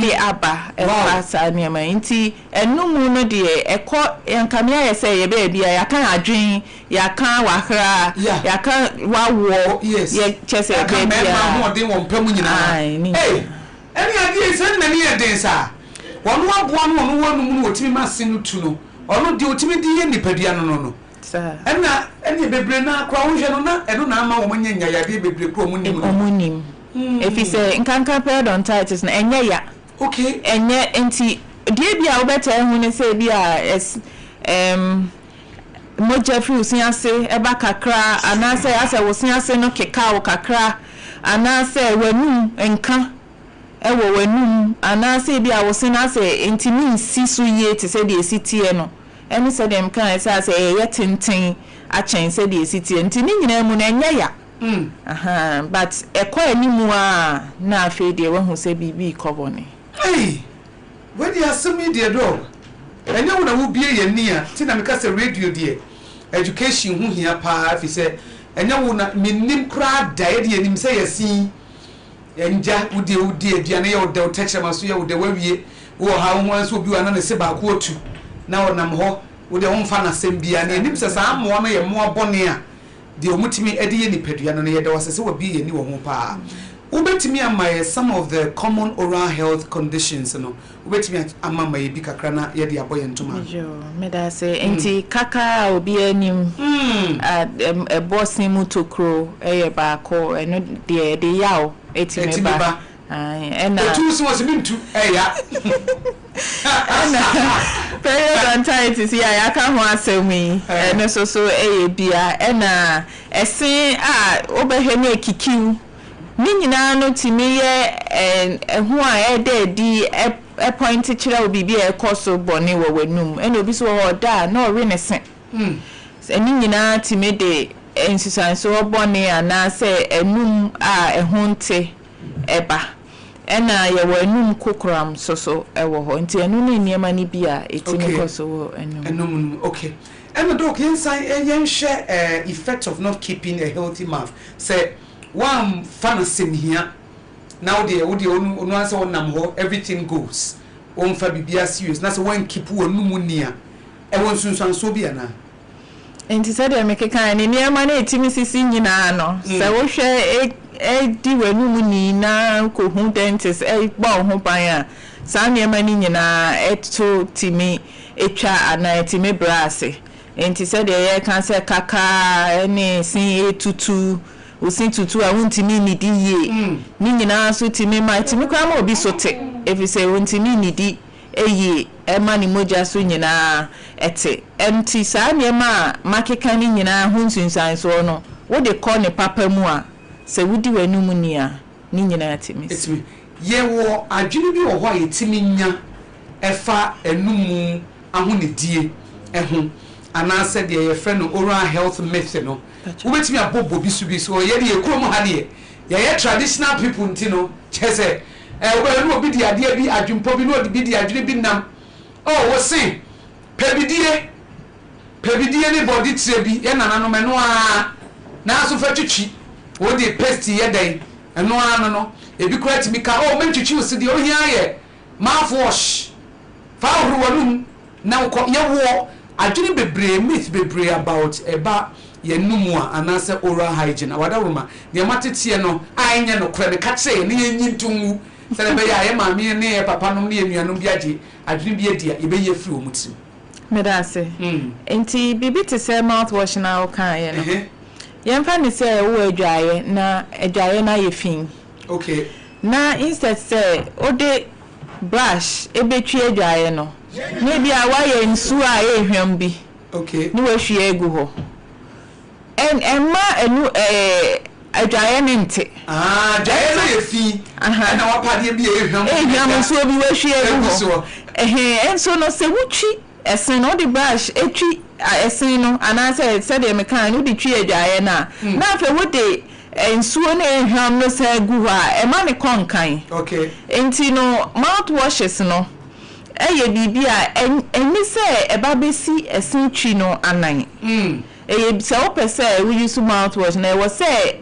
de aba ɛfa saa nneɛma yi. Nti ɛno mu no deɛ ɛkɔ, nkame ayɛ sɛ yɛbɛyɛ bi a yɛaka adwene, yɛaka wahra, yɛaka wawoɔ, yɛ kyɛ sɛ baabiara. Yɛaka mmarima ahoɔden wɔ mpa mu nyinaa. Ei! Ɛne adeɛ yi sɛ n'ani yɛ den saa. Ɔno aboa no ɔno wɔ no mu no ɔtumi ma se no tu no. Ɔno deɛ ɔtumi de yɛ nipadua no no no. Ɛna ɛneɛ bebree no ara koraa wohwɛ no na ɛno na ama wɔn anya nya yadeɛ bebree koraa wɔn nnim no. Wɔn nnim. Ɛfiri sɛ nkanka periodontitis no ɛnyɛ ya. Okay. Ɛnyɛ nti deɛ bi a wobɛtaa hu ne sɛ ebi a ɛs ɛɛm mogya firi wo se ase ba kakra anaasɛ asɛ wo se ase no keka wo kakra anaasɛ w'anum nka wɔ w'anum anaasɛ ebia wo se no asɛ ɛntumi nsi so yie te sɛ deɛ ɛsi teɛ no ɛne sɛdeɛ mekaeɛ sɛ asɛ ɛyɛ tenten akyɛn sɛdeɛ ɛsi teɛ nti ne nyinaa mu no ɛnyɛ ya ahaa but ɛkɔ anim ara na afei deɛ woahu sɛ biribi rekɔ bɔne. Ei! Wei deɛ asɛm yi deɛ dɔɔ ɛnyɛ wo na wo bue yɛn ani a nti na meka sɛ radio deɛ education ho hia paa efisɛ ɛnyɛ wo na mennim koraa da yɛde yɛnim sɛ yɛsin ngya wo deɛ wo di aduane yɛ wo dɛ wo tɛkyerɛma so yɛ wo dɛ wawie wowɔ ha wo ho ara nso obi wɔ ha na ne se baako atu na ɔnam hɔ wo deɛ womfa no asɛm biara na yɛnim sɛ saa mmoa no yɛ mmoa bɔne a deɛ wɔtumi de yɛ nipadua no no, yɛda wo ase sɛ wabue yɛn ani wɔ ho paa. Wobɛtumi ama yɛ some of the common oral health conditions no, wobɛtumi ama ma yɛ bi kakra na yɛde abɔ yɛn ntoma ano? Yoo, meda ase. Nti kaka a obiara nim a ɛbɔ se mu tokuro yɛ baako, ɛno deɛ ɛde yaw tumi ba. Ae, ɛna. Otu se wɔse mentu, ɛya. Ɛna periodontitis yi a yɛaka ho asɛm yi, ɛno nso so yɛ bi a. Ɛna ɛse a wobɛhwɛ na ɛkikiw, ne nyinaa no tumi yɛ ɛho a ɛda adi pɔinte kyerɛ wo biribi a ɛrekɔ so bɔne wɔ w'anum. Ɛna obi nso wɔ hɔ ɔda a na ɔwe ne se. Ɛno nyinaa tumi de nsusuansoɔ bɔne anaasɛ anum a ɛho nte ba. Ɛna yɛwɔ anum kokoram nso so wɔ hɔ. Nti ɛno ne nneɛma no bi a ɛtumi kɔ so wɔ anum. Anum no mu, okay. Ɛna doc yɛnsan yɛnhwɛ effect of not keeping a healthy mouth. Sɛ woamfa no asɛmhia na wo deɛ wo deɛ ɔno ara sɛ wonam hɔ everything goes, womfa biribiara serious na sɛ woankeep w'anum ni a, ɛwɔ nsunsuansoɔ bi anaa? Enti sɛdeɛ mekekaeɛ no, nneɛma no a ɛtumi sisi nyinaa no, sɛ wohwɛ di w'anom ni na kɔhu dentist bɔ wo ho ban a, saa nneɛma no nyinaa to tumi twa anaa ɛtumi brɛ ase. Enti sɛdeɛ yɛreka sɛ kaka ne se retutu, wo se tutu a wontumi nnidi yie, ne nyinaa nso tumi ma, ɛtumi koraa ma obi so te, ɛfiri sɛ ɔntumi nnidi Eyi ma ne mogya so nyinaa te. Enti saa nneɛma a makeka no nyinaa ho nsunsuansoɔ no, wode kɔ ne papa mu a, sɛ wodi w'anom ni a, ne nyinaa tumi si. Ɛtumi. Yɛwɔ adwene bi wɔ hɔ a yɛtumi nya ɛfa anomu ahonidie ho anaasɛ deɛ yɛfrɛ no oral health myth no. Wobɛtumi abɔ bobi so bi so. Yɛdeɛ yɛ kurom ha deɛ, yɛyɛ traditional people nti no, kyerɛ sɛ, Eh, wobɛhwɛ na obi de adeɛ bi, adwempɔ bi, na ɔde bi de adwene bi nam. Oh, wo se, pɛ bidie, pɛ Pɛ bidie ne bɔde tire bi, yɛ nananom, ɛno ara, nanso fa twitwi, wode paste yɛ dɛn, ɛno ara no no, ebi koraa tumi ka, oh mentwitwi wo se deɛ ohia ara yɛ mouth wash, fa hohoro w'anum na wokɔ, yɛwɔ adwene bebree, myth bebree about ɛba yɛn anomu a anaasɛ oral hygiene, awadaworoma, deɛ mateteɛ no a ɛnyɛ nokorɛ no ka kyerɛ yɛn na yɛnyi nto ngu sɛdeɛ ɛbɛyɛ a yɛn maame ne yɛn papanom ne yɛn nuanom bi agye adwene bi adi a yɛbɛyi afiri wɔn tirim. Meda ase. Nti biribi te sɛ mouthwash no a wokaeɛ no, yɛmfa no sɛ wowɔ adwaeɛ na adwaeɛ no ayɛ fi. Na instead sɛ wode brush bɛtwi adwaeɛ no, na ebia woayɛ nsuo a ɛyɛ hwam bi na woahwie agu hɔ. Ɛn ɛmma ɛnu ɛɛ adwaeɛ no nte. Ah, adwaeɛ no ayɛ fi. Aha. Ɛna w'apadeɛ bi a ɛyɛ hwam. Ɛyɛ hwam nsuo bi w'ahwie agu Agu hɔ. soɔ. Ɛhɛn, ɛnso no sɛ wotwi ɛsen no, wode brush twi ɛsen no anaasɛ sɛdeɛ mekaeɛ no wode twi adwaeɛ no a, na afei wode nsuo no a ɛyɛ hwam no san gu hɔ a, ɛma no kɔ nkan. Okay. Nti no mouth washes no ɛyɛ biribi a ɛnni sɛ ɛba bɛsi ɛsen twi no anan. Eye sɛ wopɛ sɛ wo use mouthwash no ɛwɔ sɛ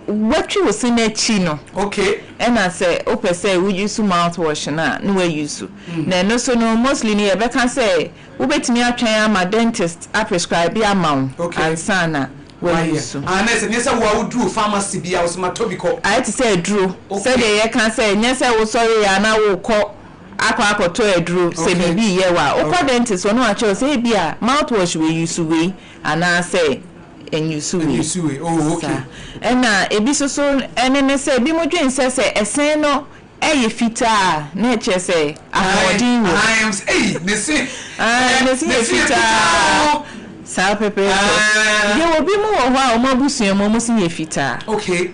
watwi wo se no akyi no ɛna sɛ wopɛ sɛ wo use mouthwash no a na wa use. Na ɛno so no mostly no yɛbɛka sɛ wobɛtumi atwɛn ama dentist a prescribe ama wo ansa na wa use. Ah na ɛsɛ nyɛ sɛ wo a woduru pharmacy bi a wose matɔ bi kɔ. Ayɛ te sɛ aduro sɛdeɛ yɛka sɛ nyɛ sɛ wosɔreeɛ a na wokɔ akɔ akɔtɔ aduro sɛ biribi reyɛ wo a, wokɔ dentist hɔ na wakyerɛ wo sɛ ebia mouthwash wei use wei anaasɛ nuse wei. Saa. Ɛna ebi nso so ɛne ne sɛ ebinom dwen sɛ sɛ ɛsen no yɛ fitaa a na ɛkyerɛ sɛ ahoɔden wɔ mu. Ae, ne se yɛ fitaa. Saa pɛpɛɛpɛ. Yɛwɔ binom wɔ hɔ a wɔn abusua mu wɔn se yɛ fitaa.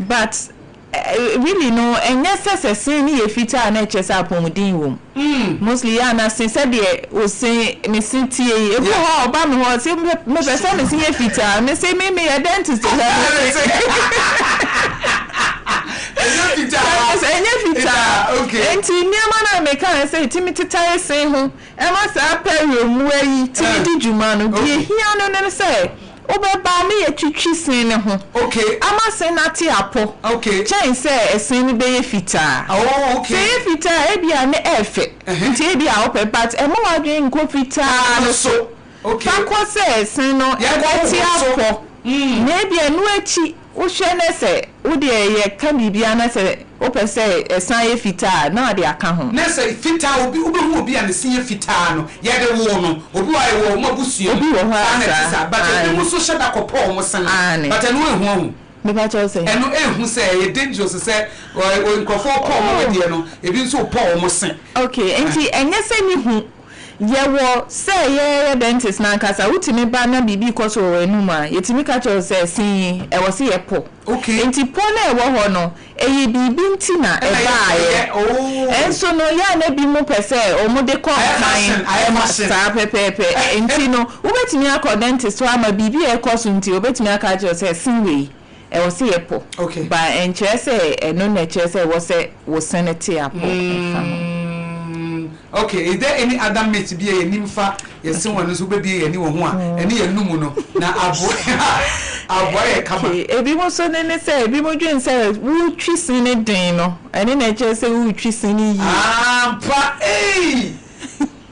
But Really no ɛnyɛ sɛ sɛ se no yɛ fitaa a na ɛkyerɛ sɛ apɔmuden wɔ mu. Mostly yɛ a na se sɛdeɛ wo se me se tie yi ebi wɔ hɔ a ɔba me hɔ ɔse mepɛ sɛ me se yɛ fitaa me se me meyɛ dentist hwɛ me se. Ɛnyɛ fitaa. Ɛnyɛ fitaa. Nti nneɛma no a mekaeɛ sɛ ɛtumi tetare se ho ɛma saa perio mmoa yi tumi di dwuma no deɛ ɛhia no ne sɛ Wobɛba ne yɛatwitwi se no ho ama se no ate apɔ kyɛn sɛ ɛse no bɛyɛ fitaa. Sɛ ɛyɛ fitaa a ebia ne ɛyɛ fɛ nti ebia wopɛ but ɛmma w'adwene nkɔ fitaa no so. Fa kɔ sɛ ɛse no bɛte apɔ na ebia ɛno akyi wohwɛ na sɛ wo deɛ yɛka biribiara na sɛ wopɛ sɛ ɛsan yɛ fitaa a na wode aka ho. Na sɛ fitaa obi wobɛhu obi a ne se yɛ fitaa no yɛde woo no obi wɔ hɔ a ɛwɔ wɔn abusua mu Obi wɔ hɔ saa a na ɛte saa saa but ebinom aane. nso hyɛ da kɔpɔ wɔn se no Aane. but ɛno ɛnhu ahu. Mepa kyɛw sɛn? Ɛno ɛnhu sɛ ɛyɛ dangerous sɛ ɔ nkurɔfoɔ pɔ wɔn Oh. wedeɛ no ebi nso pɔ wɔn se. Okay nti ɛnyɛ sɛ ne hu yɛwɔ sɛ yɛyɛ dentist no ankasa wotumi ba na biribi rekɔ so wɔ w'anum a yɛtumi ka kyerɛ wo sɛ se yi ɛwɔ sɛ yɛpɔ. Okay. Nti pɔ no a ɛwɔ hɔ no Ɛyɛ biribi nti na ɛbaeɛ. Nso no, yɛ a na binom pɛ sɛ wɔde kɔ nkan ma saa pɛpɛɛpɛ. Nti no, wobɛtumi akɔ dentist hɔ ama biribi a ɛrekɔ so nti, wɔbɛtumi aka akyerɛ wo sɛ se wei, ɛwɔ sɛ yɛpɔ. But ɛnkyerɛ sɛ ɛno na ɛkyerɛ sɛ ɛwɔ sɛ wo se no te apɔ mfa ho. Okay, is there any other myth bi a yɛnim fa yɛn se ho a ɛno nso wobɛbue yɛn ani wɔ ho a ɛne yɛn anum no na aboa aboa yɛn kama? Okay, ebinom nso ne ne sɛ ebinom dwen sɛ wotwi se no den no ɛno na ɛkyerɛ sɛ wotwi se no yie. Ampa ei!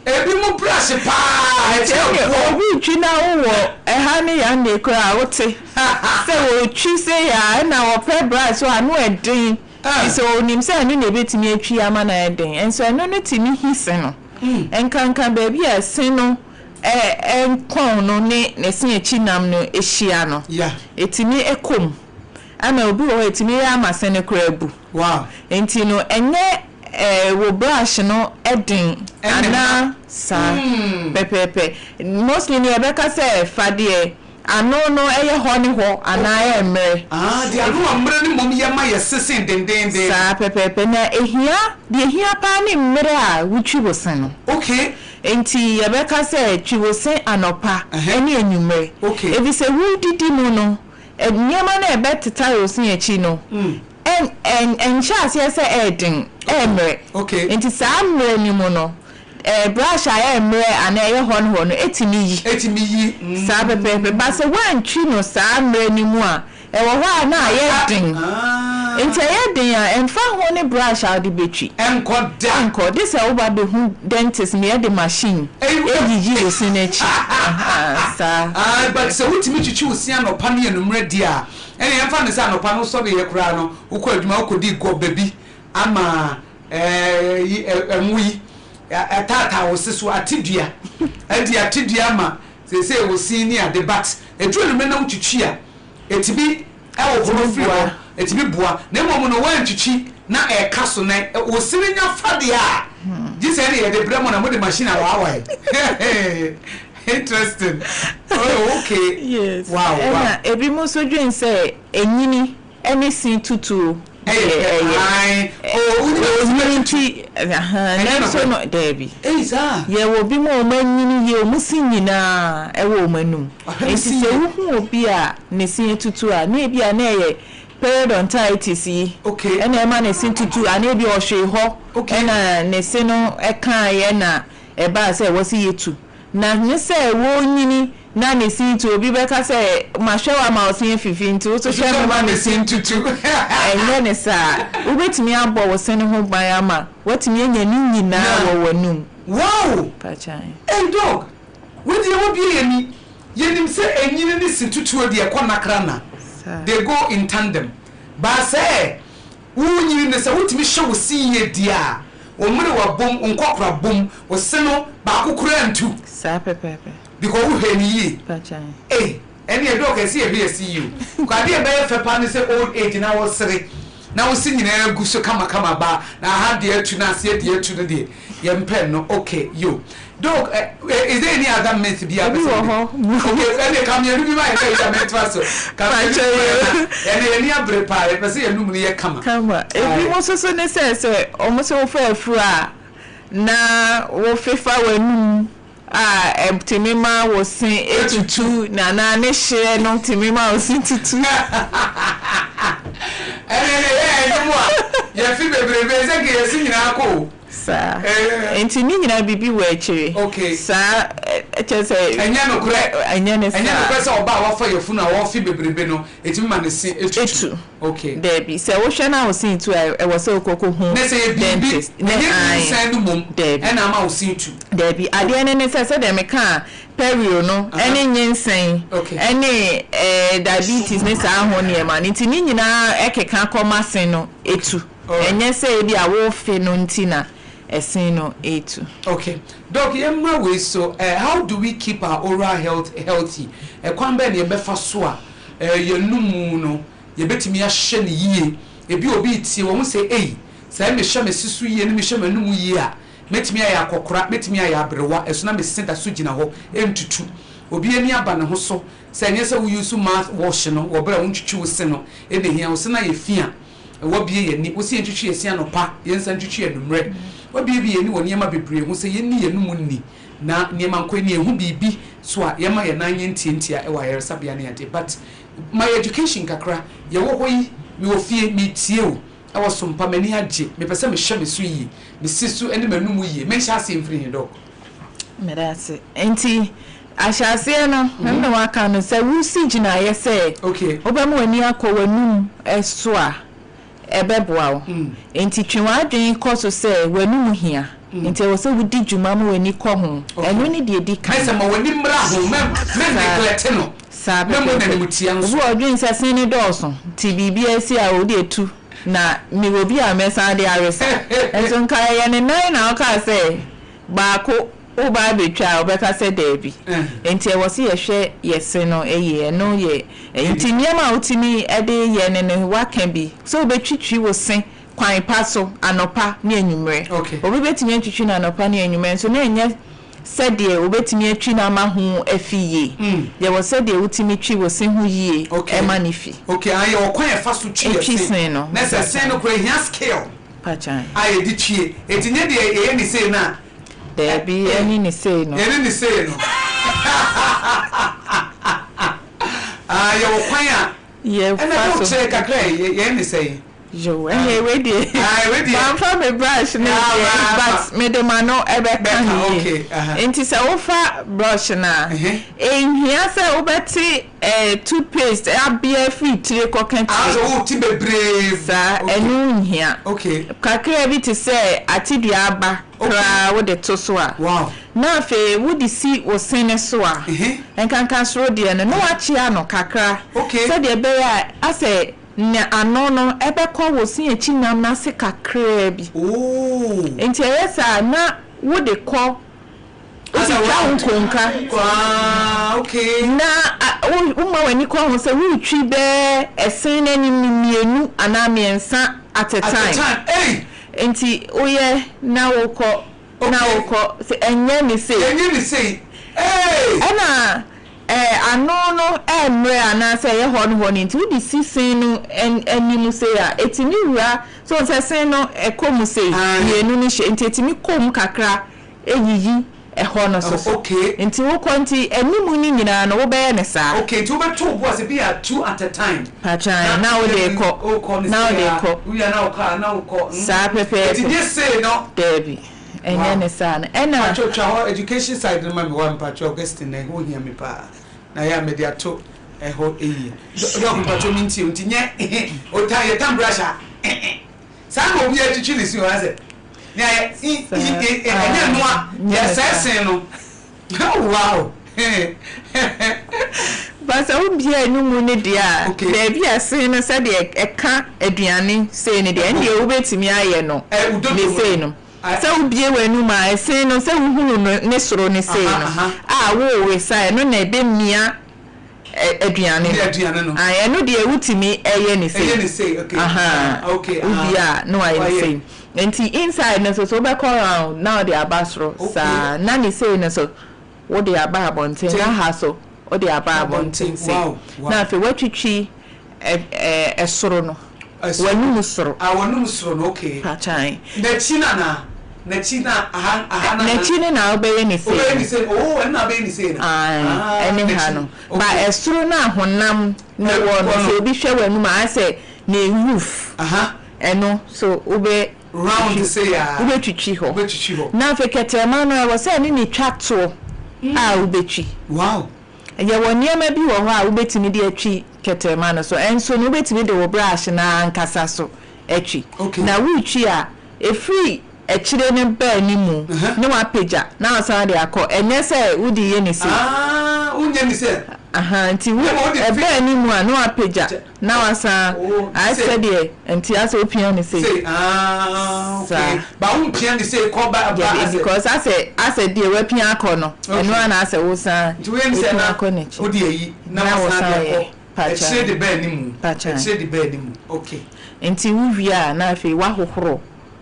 Ebinom brush paa ɛkyerɛ boɔ. Obi retwi na wowɔ ɛha ne yande koraa a wote sɛ wɔretwi sei a ɛna wɔpɛ brush so ano ɛden. Enti sɛ onim sɛ ɛno na ebetumi atwi ama no ayɛ den nso, ɛno no tumi hi se no. Ɛnkanka baabi a se no nkɔn no ne ne se akyi nam no hyia no, etumi kɔ mu. Ɛna obi wɔ hɔ a, etumi yɛ ama se no koraa bu. Enti no, ɛnyɛ wo brush no den anaa saa pɛpɛɛpɛ. Mostly no, yɛbɛka sɛ fa deɛ Ano no yɛ hɔ ne hɔ anaa ɛyɛ mmerɛ. Ah, deɛ ano a mmerɛ no mmom yɛ ma yɛ sese dendeenden. Saa pɛpɛɛpɛ. Na ɛhia, deɛ ɛhia paa ne mmerɛ a wotwi wo se no. Okay. Enti yɛbɛka sɛ twi wo se anɔpa ne anwummerɛ. Okay. Efisɛ woredidi mu no, nneɛma no a ɛbɛtetare wo se akyi no, ɛn, ɛn, ɛnhyɛ aseɛ sɛ ɛyɛ den, ɛyɛ mmerɛ. Okay. Enti saa mmerɛ no mu no. Ɛɛ brush a ɛyɛ mmerɛ anaa ɛyɛ hɔ ne hɔ no ɛtumi yi. Ɛtumi yi. Saa pɛpɛɛpɛ. But sɛ woantwi no saa mmerɛ no mu a, ɛwɔ hɔ a na ayɛ den. Nti ɛyɛ den a, ɛmfa ho ne brush a wode bɛtwi. Ɛnkɔ da. Ɛnkɔ. Gye sɛ woba bɛhu dentist ma yɛde machine ɛyiyi wo se no akyi. Ahaa, saa. Ae, but sɛ wotumi twitwi wo se anɔpa ne anwummerɛ deɛ a, ɛnneɛ yɛmfa no sɛ anɔpa no wosɔreeɛ koraa no, wokɔ adwuma wokɔdii gɔbɛ bi ama ɛɛ ɛnwo yi ataataa wo se so ate dua adi ate dua ma seesei wo se ni ade but ɛduru anwummerɛ na wotwitwi a ɛtumi ɛhohoro firi hɔ ɛtumi boa na mmom no woantwitwi na ɛka so na wo se no nya fa deɛ a gye sɛ ɛne yɛde brɛ mo na mode machine awaawae. Interesting, oh okay. Yes. Wow, wow. Ɛna ebinom nso dwen sɛ ɛnyini ne se tutuo deɛ ɛyɛ. Onyini nti nanso no daabi. Yɛwɔ binom a wɔn anyini yie, wɔn se nyinaa ɛwɔ wɔn anum. Nti sɛ wohu obi a ne se atutu a, na ebi a na ɛyɛ periodontitis yi ɛna ɛma ne se tutu anaa ebi ɔhwee hɔ ɛna ne se no ɛkaeɛ na ɛbaa sɛ ɛwɔ sɛ yɛtu. Na nye sɛ wonyini na ne se ntu, obi bɛka sɛ, Mahwɛ wo ama wo se afifi nti wo nso hwɛ me ma me se ntutu. Ɛnyɛ ne saa. Wobɛtumi abɔ wo se no ho ban ama woatumi anya ne nyinaa wɔ w'anum. Wow! Pakyan. Ei dog, wei deɛ wabue yɛn ani. Yɛnim sɛ ɛnyini ne se tutuo deɛ ɛkɔ nakra na, they go in tandem. But sɛ Wonyini no, sɛ wotumi hyɛ wo se yie deɛ a, wo mmerewa bom, wo nkɔkora bom, wo se no baako koraa ntu. Saa pɛpɛɛpɛ. Because wo hwɛɛ no yie. Pakyan. Ei, ɛneɛ Doc ɛsɛ yɛhwɛ yɛ se yie o. Kɔ adeɛ ɛbɛyɛ fɛ paa ne sɛ old age na wosere na wo se nyinaa gu so kamakama ba na aha deɛ atu na aseɛ deɛ atu no deɛ yɛmpɛ no. Okay, yo. Doc, eh, is there any other myth bi a Ebi wɔ hɔ. Okay, ɛnna ka mmienu bi ma yɛn na yɛ mɛtoa so. Ka mmienu bi ma yɛn na ɛnna yɛn ani abere paa yɛpɛ sɛ yɛn num no yɛ kama. Kama. Ebi mo soso ne sɛ sɛ wɔn sɛ wofa afuru a na wofefa w'anum a ɛtumi ma wo se etutu na anaa ne hyeɛ no tumi ma wo se tutu. Ɛnna ɛnna yɛ ɛnum a yɛfi bebrebe sɛ nka yɛsi nyinaa kɔ o. Saa. Nti ne nyinaa biribi wɔ akyire. Okay. Saa, kyerɛ sɛ. Ɛnyɛ nokorɛ. Ɛnyɛ ne saa. Ɛnyɛ nokorɛ sɛ ɔbaa a wafa yafunu a ɔrefe bebrebe no, ɛtumi ma ne se tutu. Etu. Okay. Daabi. Sɛ wohwɛ na wo se tu a, ɛwɔ sɛ wokɔ kɔhu Na sɛ ɛyɛ biribi, dentist. Ne ɛnyɛ ae. nyinsɛn no mmom Daabi. ɛna ama wo se tu. Daabi. Adeɛ no ne sɛ, sɛdeɛ mekaa perio no ɛne nyinsɛn Okay. ɛne ɛɛ diabetes ne saa ho nneɛma no, nti ne nyinaa ɛkeka kɔma se no tu. Ɛnyɛ sɛ ebia worefe no nti na ɛsen no retu. Ok Doc yɛmmra wei so eh, how do we keep our oral health healthy? Ɛkwan bɛn na yɛbɛfa so a eh, yɛn anomu no yɛbɛtumi ahyɛ no yie? Ebi obi retie wahu sɛ ei, sɛ mehyɛ me se so yie ne mehyɛ m'anomu yie a, mɛtumi ayɛ akɔkora, mɛtumi ayɛ aberewa, ɛso na me se da so gyina hɔ, ɛntutu. Obi ani aba ne ho so sɛ ɛnyɛ sɛ wo use mouth wash no wɔ berɛ a wontwitwi wo se no na ɛhia, wo se no ayɛ fi a, Wɔabue yɛn ani. Wose yɛntwitwi yɛn se anɔpa, yɛnsan ntwitwi anwummerɛ. Wɔabuebue yɛn ani wɔ nneɛma bebree ho, sɛ yɛnni yɛn anom nni na nneɛma nkɔ ani, yɛhu biribi so a, yɛmma yɛn nan nyɛ ntiantia wɔ ayaresabea ne adeɛ. But my education kakra, yɛwɔ hɔ yi, mewɔ fie, meretie wo wɔ so mpa, m'ani agye, mepɛ sɛ mehyɛ me so yie, me se so ne m'anom yie. Menhyɛ aseɛ mfiri he, Doc? Meda ase. Nti ahyɛaseɛ no, ɛno na waka no, sɛ wosi gyinaeɛ sɛ wobɛma w'ani akɔ w'anum so a, ɛbɛboa wo. Nti twe w'adwene kɔ so sɛ w'anum hia, nti ɛwɔ sɛ wodi dwuma ma w'ani kɔ ho. Ɛno ne deɛ ɛdi kan. Mɛsɛ ma w'ani mmra ho, mɛ neglect no, Saa mɛmmɔ no pɛpɛɛpɛ. animtia Obi nso. wɔ hɔ ɔdwene sɛ se no dɔɔso, nti biribiara si a wode tu. Na mewɔ bi a mɛsan de awesa. Nso nka ɛyɛ ne nan na wokaa sɛ baako woba abɛtwa a, ɔbɛka sɛ daabi. Nti ɛwɔ sɛ yɛhwɛ yɛ se no yie. Ɛno yɛ nti nneɛma a wotumi de yɛ no no woaka bi. Sɛ wobɛtwitwi wo se kwan pa so anɔpa ne anwummerɛ. Obi bɛtumi atwitwi no anɔpa ne anwummerɛ nso na ɛnyɛ sɛdeɛ wobɛtumi atwi no ama ho afi yie. Yɛwɔ sɛdeɛ wotumi twi wo se ho yie ma no fi. Okay, ah, yɛwɔ kwan a yɛfa so twi yɛ Twi se. se no. Na sɛ se no koraa ehia skill Pakyan. a yɛde twie. Enti nyɛ deɛ yɛyɛ ne sei no a. Daabi, yɛne ne sei no. Yɛne ne sei no. Ah, yɛwɔ kwan a. Yɛfa Ɛna so. kyerɛ kakra yi, yɛyɛ ne sɛn? Yo, ɛnna wei deɛ mamfa me brush no deɛ, but mede m'ano ɛbɛka no yie. Nti sɛ wofa brush no a, ɛnhia sɛ wobɛte toothpaste abea firi tire kɔka tire. Saa, ɛno nhia. Kakra bi te sɛ atedua aba koraa wode to so a, na afei wode si wo se no so a, nkanka soro deɛ no, na woakyea no kakra sɛdeɛ ɛbɛyɛ a asɛ Na ano no bɛkɔ wo se akyi nam no ase kakraa bi. Enti ɛyɛ saa a, na wode kɔ, wotwitwa wo nkonka, na woma w'ani kɔ ho sɛ woretwi bɛyɛ ɛsen no anim no mmienu anaa mmiɛnsa at a time. Enti woyɛ na wokɔ, na wokɔ, sɛ ɛnyɛ ne sei. Ɛna Ano no ɛmmrɛ anaasɛ ɛyɛ hɔ ne hɔ no nti wode si sen no anim sei a, ɛtumi wura, so wohu sɛ sen no ɛkɔ mu sei, mmienu no hyɛ, nti ɛtumi kɔ mu kakra ɛyiyi ɛhɔ no so so. Nti wokɔ nti anim no nyinaa no wobɛyɛ no saa. Okay, nti wobɛto wo bo ase bi a two at a time. Pakyɛ, na wode rekɔ, na wode rekɔ. Wowie a na wokɔ a na wokɔ. Saa pɛpɛɛpɛ. Nti nyɛ sei no. Daabi. Ɛnyɛ ne saa no ɛna. Mpakyɛw twa hɔ education side no ma me hɔ a mpakyɛw Augustine na ɛho hia me paa na yɛ a mede ato ɛhɔ yie Doc mpakyɛw me ntie o nti nyɛ ehe otan yɛ tan brush a eh saa na obi atwitwi ne se o asɛ ne ayɛ i i e ɛnyɛ noa yɛ sɛɛ sen no wow. But sɛ wobue anomu no deɛ a, baabi a ɛsen no sɛdeɛ ɛka aduane sei no deɛ, ɛndeɛ wobɛtumi ayɛ no ne sei no. Sɛ wobue w'anum a, ɛsen no sɛ wohunu no ne soro no sei no a, woresa ɛno na ɛbɛmia aduane no. Ae, ɛno deɛ wotumi yɛ ne sei. Ahaa, wobue a na wayɛ ne sei. Nti inside no nso so wobɛkɔ round na wode aba soro saa, na ne sei no nso wode aba abɔnten na ha so wode aba abɔnten sei na afei woatwitwi ɛsoro no w'anum soro. Ah w'anum soro no okay. Pakyan. N'akyi no anaa? N'akyi na aha aha na. N'akyi no na wobɛyɛ ne sei. Wobɛyɛ ne sei oh ɛno na wobɛyɛ ne sei no. Ae ɛne ha no ba ɛsoro no a honam no wɔ no sɛ obi hwɛ w'anum a ayɛ sɛ ne roof ɛno so wobɛ. Round sei a. Wobɛtwitwi hɔ. Wobɛtwitwi hɔ. Na afei kɛtrɛma no, ɛwɔ sɛ ɛne no twa toɔ a wobɛtwi. Wow! Yɛwɔ nneɛma bi wɔ hɔ a wobɛtumi de atwi kɛtrɛma no so. Ɛnso no, wobɛtumi de wo brush no ara ankasa so atwi. Okay. Na woretwi a, ɛfiri akyire no ba animu na woapagya na woasan de akɔ. Ɛnyɛ sɛ wode yɛ no sei. Ah, wonyɛ no sɛ. Ahaa, nti wo, ɛba animu a na woapagya. Na wasan ayɛ te sɛ deɛ nti asɛ wopia no sei. Sei aah okay Saa. But wompia no sei kɔ ba ba Dabi asɛ. because asɛ asɛ deɛ wapia akɔ no Okay. ɛno ara na asɛ wosan Nti woyɛ no sɛ epia na akɔ n'akyi. wode ayi na Na wasan wosan de akɔ yɛ akyire pakyan de ba animu pakyan. akyire de ba animu okay. Nti wowie a na afei woahohoro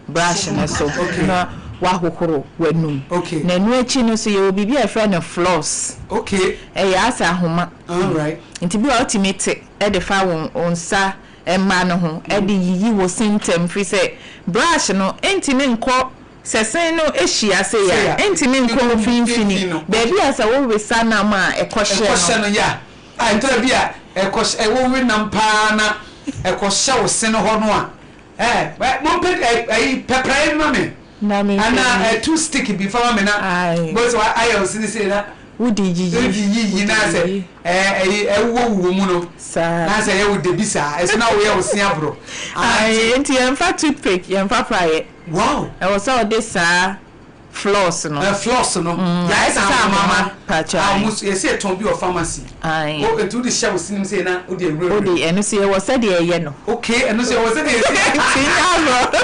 brush no so Okay. na woahohoro w'anum. Okay. Na ɛno akyi no nso yɛwɔ biribi a yɛfrɛ no floss. Okay. Ɛyɛ asɛ ahoma. Alright. Nti bi wɔ hɔ a wotumi te de fa wo nsa mma no ho de yiyi wo se ntɛm firi sɛ brush no ntumi nkɔ sɛ se no hyia sei a ɛntumi nkɔ mfimfini baabi a sɛ wowesa nam a ɛkɔhyɛ no. Ɛkɔhyɛ no ya a ɛtɔ da bi a ɛkɔhyɛ wowe nam paa na ɛkɔhyɛ wo se no hɔ no a ɛɛ mompɛ ɛyi pɛprɛe ma me anaa ɛtu stick bi fa ma me na bɔ sɛ ayɛ wo se no sei na. Wode yiyi. Wode yiyi na sɛ ɛyi ɛwowɔ mu no. Saa. Na sɛ ɛyɛ wo debi saa ɛso na woyɛ wo se aboro. Ayi nti yɛnfa toothpick yɛnfa praeɛ. Wow. Ɛwɔ sɛ ɔde saa floss no. Ɛ floss no. Yɛ sɛ ahoma. Pakyɛ. A wɔn yɛsɛ yɛtɔn bi wɔ pharmacy. Ayi. O nti wode hyɛ wo se nim sɛ na wode awura. Wode ɛno so yɛwɔ sɛdeɛ ɛyɛ no. Okay ɛno so yɛwɔ sɛdeɛ ɛyɛ. Nti nyɛ agorɔ.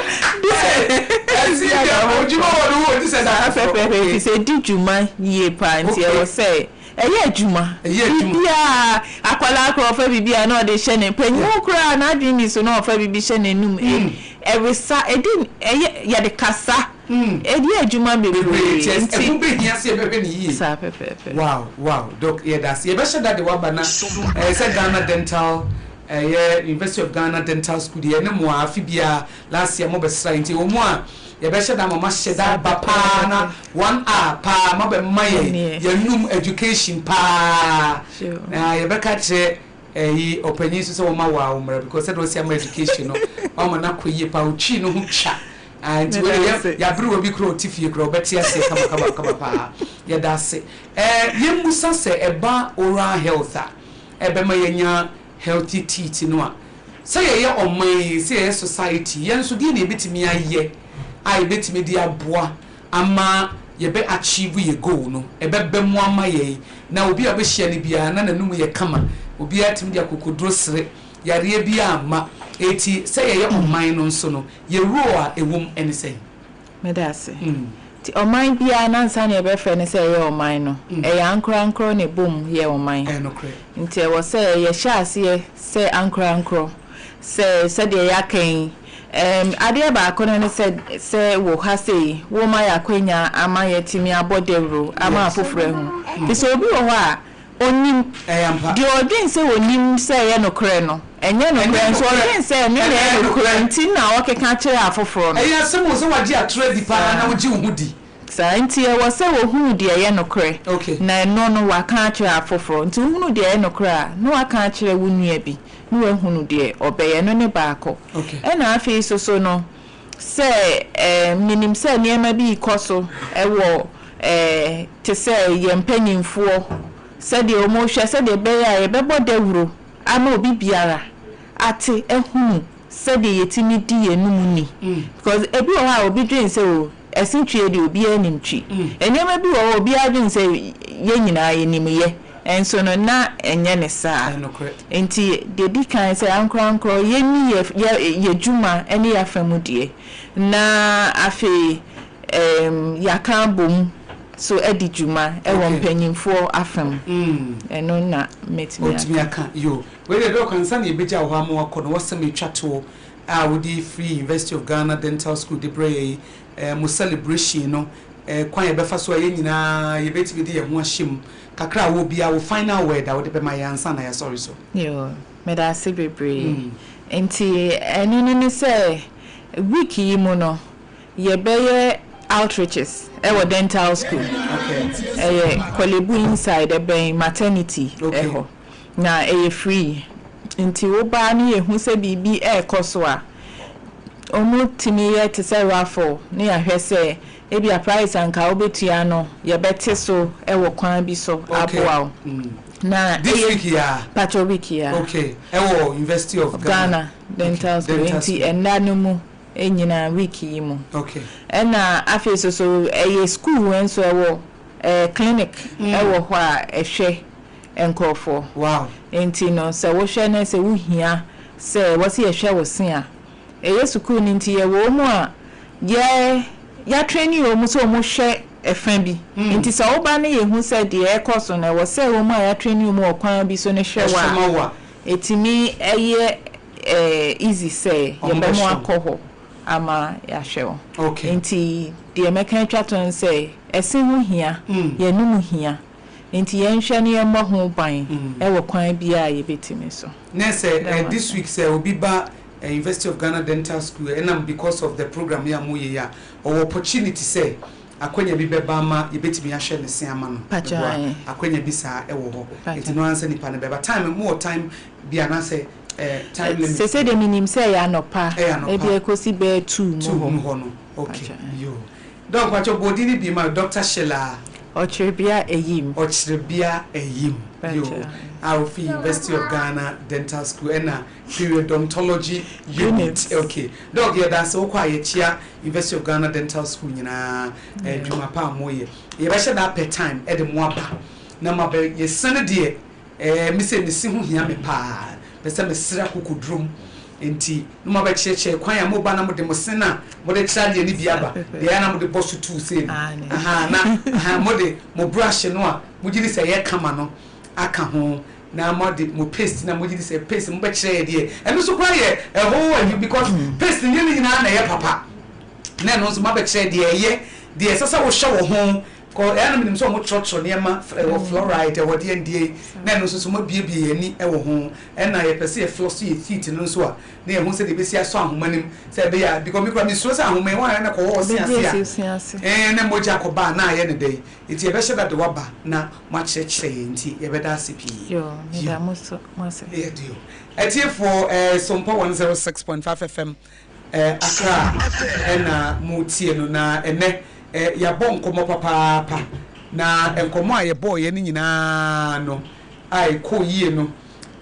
Ɛsi deɛ odwuma wɔ no wɔ ti sɛ Saa pɛpɛɛpɛ efisɛ edi dwuma yie paa nti ɛwɔ sɛ ɛyɛ adwuma. Ɛyɛ adwuma. Biribiara akwadaa koraa ɔfa biribi a na ɔde hyɛ ne panyin koraa n'adwene ni so na ɔfa biribi hyɛ n'anum. Ɛresa ɛdi ɛyɛ yɛde kasa. Ɛyɛ adwuma Bebree bebree nti nti. ɛho behia sɛ yɛbɛhwɛ no yie. Saa pɛpɛɛpɛ. Wow wow doc yɛda ase yɛbɛhyɛ da de waba na ɛyɛ sɛ Ghana dental ɛyɛ University of Ghana dental school deɛ yɛne mo a afe biara Last year mo bɛ sra nti ɛwɔ mu a yɛbɛhyɛ da ama mo ahyɛ da aba paa na one hour paa mo abɛ ma yɛn yɛnum education paa na yɛbɛka kyerɛ Ɛyi ɔpanyin nso sɛ wɔma waa wo mmara because sɛdeɛ ɔsi ama education no wama no akɔ yie paa otwi no ho twa. Ah, nti wei yɛ yɛabere wɔ bi kura ɔte fie kura ɔbɛte aseɛ kama kama kama paa. Yɛda ase. Ɛɛ yɛmmusa sɛ ɛba oral health a ɛbɛma yɛanya healthy teeth no a, sɛ yɛyɛ ɔman yi, sɛ yɛyɛ society, yɛn nso deɛ na yɛbɛtumi ayɛ a yɛbɛtumi de aboa ama yɛbɛ achieve yɛ goal no, ɛbɛba mu ama yɛn, na obi a wobɛhyia no biara na n'anum yɛ kama, obiara tumi de akokoduro sere, yareɛ biara mma. Enti sɛ yɛyɛ ɔman no nso no, yɛ role a ɛwɔ mu ne sɛn? Meda ase. Nti ɔman biara no ansa na yɛbɛfrɛ no sɛ ɛyɛ ɔman no, ɛyɛ ankorankorɔ na ɛbom yɛ ɔman. Ɛyɛ nokorɛ. Nti ɛwɔ sɛ yɛhyɛ aseɛ sɛ ankorankorɔ, sɛ sɛdeɛ yɛaka yi, ɛɛm adeɛ baako no ne sɛ, sɛ wɔ ha sei, woma yɛn akwanya ama yɛatumi abɔ dawuro ama afoforɔ ahu. Nti sɛ obi wɔ hɔ a, Ɔnnim. Ɛyɛ ampa. Deɛ ɔdwen sɛ ɔnim sɛ ɛyɛ nokorɛ no, ɛnyɛ nokorɛ, nso ɔdwen sɛ ɛno na ɛyɛ nokorɛ nti na ɔkeka kyerɛ afoforɔ no. Ɛyɛ asɛm o, sɛ wagye atorɔ adi paa na wogye wo ho di. Saa nti ɛwɔ sɛ wɔhunu deɛ ɛyɛ nokorɛ, na ɛno no waka akyerɛ afoforɔ. Nti wohunu deɛ ɛyɛ nokorɛ a, na waka akyerɛ wo nua bi, na wahunu deɛ ɔbɛyɛ. Ɛno ne baako. Ɛna afei nso so no, sɛ menim sɛ nneɛma bi rekɔ so wɔ te sɛ yɛn mpanimfoɔ, sɛdeɛ wɔrehwɛ sɛdeɛ ɛbɛyɛ a yɛbɛbɔ dawuro ama obi biara ate ahunu sɛdeɛ yɛtumi di yɛn anum ni. Because ebi wɔ hɔ a obi dwen sɛ o, ɛse twie deɛ obiara nim twi. Nneɛma bi wɔ hɔ a obiara dwen sɛ yɛn nyinaa yɛnim yɛ, nso no na ɛnyɛ ne saa. Nti deɛ ɛdi kan sɛ ankorankorɔ yɛnni yɛ yɛ yɛ dwuma ne yɛ afa mu deɛ, na afei ɛɛm yɛaka abom so adi dwuma wɔ mpanyinfoɔ afa mu. Ɛno na mɛtumi aka. Ɔtumi aka. Yoo. Wei deɛ Doc ansa na yɛbɛgya wo hɔ ama woakɔ no w'asɛm a ɛtwa toɔ a wode firi University of Ghana Dental School de brɛ yɛn yi, ɛɛ mo celebration no, ɛɛ kwan a yɛbɛfa so a yɛn nyinaa yɛbɛtumi de yɛn ho ahyɛ mu kakra a wɔ biara, wo final word a wode bɛma yɛn ansa na yɛasɔre so. Yoo, meda ase bebree. Nti ɛno no ne sɛ week yi mu no yɛbɛyɛ outreaches ɛwɔ dental school. Ɛyɛ Korle-Bu inside ɛbɛn maternity ɛhɔ. Na ɛyɛ free. Nti wo ba na yɛhu sɛ biribi ɛrekɔ so a, wɔtumi yɛ te sɛ raffle na yɛahwɛ sɛ ebia price a anka wobɛtua no yɛbɛte so wɔ kwan bi so aboa wo. Na This ɛyɛ week yi ara? Pakyɛ week yi ara. Okay, ɛwɔ University of Ghana. Ghana Dental Okay, School. Dental Nti School. ɛnna no mu nyinaa week yi mu. Okay. Ɛna afei nso so ɛyɛ school nso ɛwɔ ɛɛ clinic ɛwɔ hɔ a ɛhwɛ nkurɔfoɔ. Wow. Nti no sɛ wohwɛ na sɛ wohia sɛ wɔse yɛhwɛ wo se a, ɛyɛ sukuu no nti yɛwɔ wɔn a yɛ yɛatrɛni wɔn sɛ wɔn hwɛ ɛfa bi. Nti sɛ woba na yɛhu sɛ deɛ ɛrekɔ so no ɛwɔ sɛ wɔn a yɛatrɛni wɔn wɔ kwan bi so no hwɛ wo Ɛhwɛ ma wo a, a. ɛtumi yɛ easy sɛ Wɔn yɛbɛma bɛhwɛ wo. wakɔ hɔ ama yɛahwɛ wo. Okay. Nti deɛ mɛka atwa to ne sɛ ɛse ho hia, yɛn anum hia. Enti yɛnhwɛ na yɛmmɔ ho ban wɔ kwan biara a yɛbɛtumi so. Nɛ sɛ Meda eh mo this ase. week sɛ obi ba eh University of Ghana Dental School ɛnam because of the program yi a moyɛ yi a ɔwɔ opportunity sɛ akwanya bi bɛba ama yɛbɛtumi ahwɛ ne se ama no Pakyɛ meboa ae. akwanya bi saa ɛwɔ hɔ Pakyɛ. nti no ara sɛ nipa no bɛba time mowɔ time bi anaasɛ eh time limit Sese deɛ menim sɛ ɛyɛ anɔpa, Ɛyɛ anɔpa. ebia ɛkɔsi bɛyɛ 2 mu 2 mu hɔ. hɔ no okay Pakyɛ ae. yoo. Doc mpakyɛw bɔ odin no bi ma Doctor Sheila. Ɔkyerebea Ayim. Ɔkyerebea Ayim yoo a ofi University of Ghana Dental School ɛna Periodontology Unit okay Doc yɛda ase wokɔ a yɛkyia University of Ghana Dental School nyinaa adwuma pa a moyɛ yɛbɛhyɛ da apɛ time ɛde mo aba na mo abɛ yɛsane deɛ Ɛɛ, me sei me se ho hia me paa, pɛ sɛ me srɛ akokoduro mu nti na mo abɛkyerɛkyerɛ kwan a mo ba na mo de mo se no a mo de kyerɛ adeɛ no bi aba, deɛ ɛyɛ a na mo de bɔ so tuu sei no, ahaa, na ahaa, mo de mo brush no a mo gye di sɛ ɛyɛ kama no aka ho, na mo de mo paste no a mo gye di sɛ paste no mo bɛkyerɛ yɛ deɛ, ɛno nso koraa yɛ a whole ayi because paste no nyɛ ne nyinaa na ɛyɛ papa, na ɛno nso mo abɛkyerɛ deɛ ɛyɛ, deɛ ɛsɛ sɛ wo hyɛ wɔ ho. Kɔ ɛyɛ a na menim sɛ wɔkyerɛkyerɛ nneɛma ɛwɔ fluoride ɛwɔ deɛ ndeɛ yi na ɛno nso so moabuebue yɛn ani wɔ ho ɛna yɛpɛ sɛ yɛ floss yɛ teeth no nso a na yɛhu sɛdeɛ ɛbɛsi asɔ ahoma no mu sɛ ɛbɛyɛ a because me koraa mesuro sɛ ahoma yi woanhwɛ na ɛkɔwɔ wo se ase a ɛɛ na mogya akɔba a na ayɛ no dɛn nti yɛbɛhyɛ da de wo aba na moakyerɛkyerɛ yɛn nti yɛbɛda ase pii. Yoo meda mo so mo ase. Yɛde o. Atiefoɔ ɛɛ Sompa 106.5 FM Accra na moretie no, na ɛnnɛ yɛabɔ nkɔmmɔ papaapa, na nkɔmmɔ a yɛbɔeɛ no nyinaa no a ɛkɔɔ yie no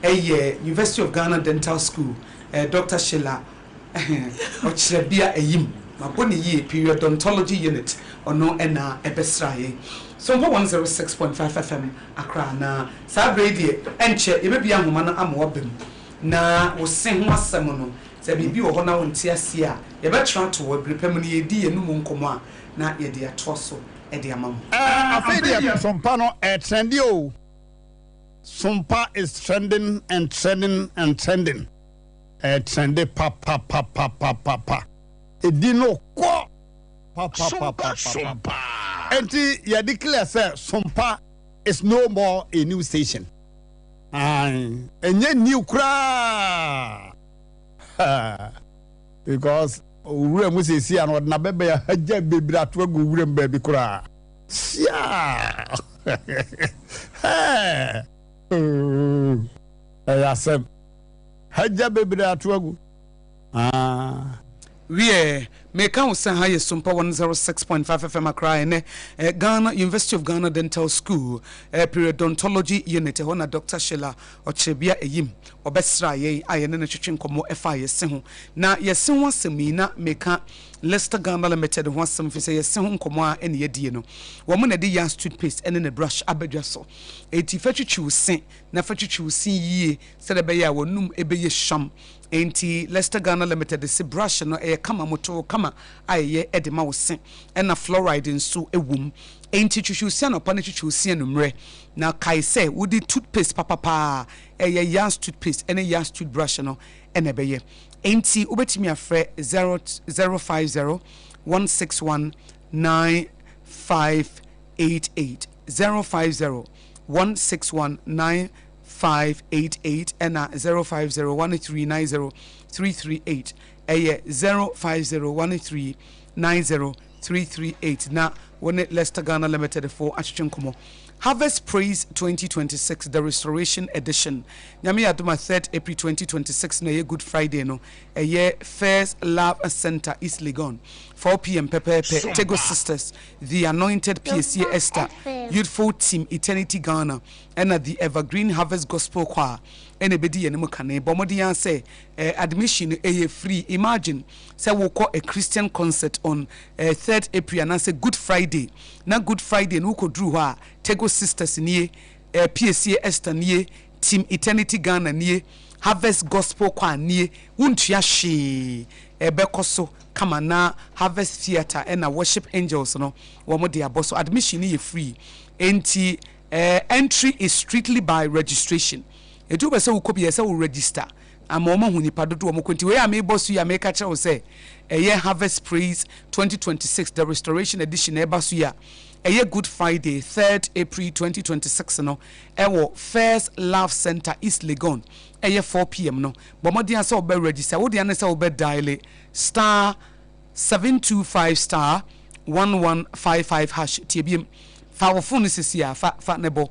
yɛ University of Ghana Dental School, Doctor Sheila Ɔkyerɛbea Ayim, mabɔ no yie, Periodontology Unit, ɔno na ɛbɛsraa yɛn. Sompa 106.5 FM Accra, na saa berɛ yi deɛ ɛnkyɛ yɛbɛbue ahoma no ama woaba mu na wo se ho asɛm no Sɛ biribi wɔ hɔ na wonte aseɛ a, yɛbɛtwerɛ ato hɔ. Ɛberɛ pa mu no, yɛredi yɛn anomu nkɔmmɔ a, na yɛde atoa so de ama mo. Afei deɛ Sompa no ɛretrendi oo. Sompa is trending and trending and trending. Ɛretrendi papapapapapa. Edin no kɔ papapapapapa. Enti yɛ declare sɛ Sompa is no more a new station. Ae, ɛnyɛ new koraa. Because owura mu sɛsi a no ɔde n'abɛbɛn ahagya bebree ato agu owura mu baabi koraa. Siaa! Hɛɛ! Ɛyɛ asɛm. Hagya bebree ato agu. Ah. Wiɛ, meka wo sɛ ha yɛ Sumpa 106.5 FM Accra ɛnɛ eh, Ghana University of Ghana Dental School eh, Periodontology Unit ɛhɔ na Dr. Sheila Ɔkyerɛbea Ayim ɔbɛsraa yɛn a yɛne no twetwe nkɔmmɔ ɛfaa yɛ se ho. Na yɛ se ho asɛm yi na meka Leicester Ghana Limited ho asɛm firi sɛ yɛ se ho nkɔmmɔ a ɛne yɛadie no. Wɔn na ɛde Yas toothpaste ɛne ne brush aba dwa so. Enti fa twitwi wo se na fa twitwi wo se yie sɛdeɛ ɛbɛyɛ a w'anum ɛbɛyɛ hwam. Enti Leicester Ghana Limited se brush no ɛyɛ kama motoo kama a ɛyɛ de ma wo se ɛna fluoride nso wɔ mu. Enti twitwi wo se anɔpa ne twitwi wo se anummerɛ. Na kae sɛ wode toothpaste papa paa a ɛyɛ Yas toothpaste ɛne Yas toothbrush no na ɛbɛyɛ. Enti wobɛtumi afrɛ 0 050 161 9588 050 161 9588 ɛna 050 1390 338 ɛyɛ 050 1390 338 na wo ne Leicester Ghana Limited foɔ atwetwe nkɔmmɔ. Harvest Praise 2026 The Restoration Edition Nyame yɛ adom a 3rd April 2026 na ɛyɛ Good Friday no ɛyɛ First Love Centre East Legon 4pm pɛpɛɛpɛ Tego Sisters The Anointed Piesie Esther Youthful Team Eternity Ghana ɛna The Evergreen Harvest Gospel Choir ɛna ɛbɛdi yɛn anim kane. Bɔ mmɔden ara sɛ eh, admission no ɛyɛ free. Imagine sɛ wokɔ a Christian concert on eh, 3rd April anaasɛ Good Friday. Na Good Friday no wokɔduru hɔ a, Tego Sisters nie, eh, Piesie Esther nie, Team Eternity Ghana nie, Harvest Gospel Choir nie, wontua hwee. Ɛbɛkɔ so kama na Harvest Theatre ɛna Worship Angels no wɔn de abɔ so. Admission no yɛ free. Enti Eh entry is strictly by registration enti wopɛ sɛ wokɔ bi a ɛsɛ wo register ama wɔn ahu nipa dodoɔ wɔn kɔ nti wei a mebɔ so yi a meka kyerɛ wo sɛ ɛyɛ Harvest Praise 2026 the restoration edition na ɛba so yi a ɛyɛ Good Friday 3rd April 2026 no ɛwɔ First Love Center East Legon ɛyɛ 4pm no bɔ mmɔden a sɛ wobɛ register wo deɛ ne sɛ wobɛ dial star 725 star 1155 hash tie biem Fa wo phone no sisi a fa fa ne bɔ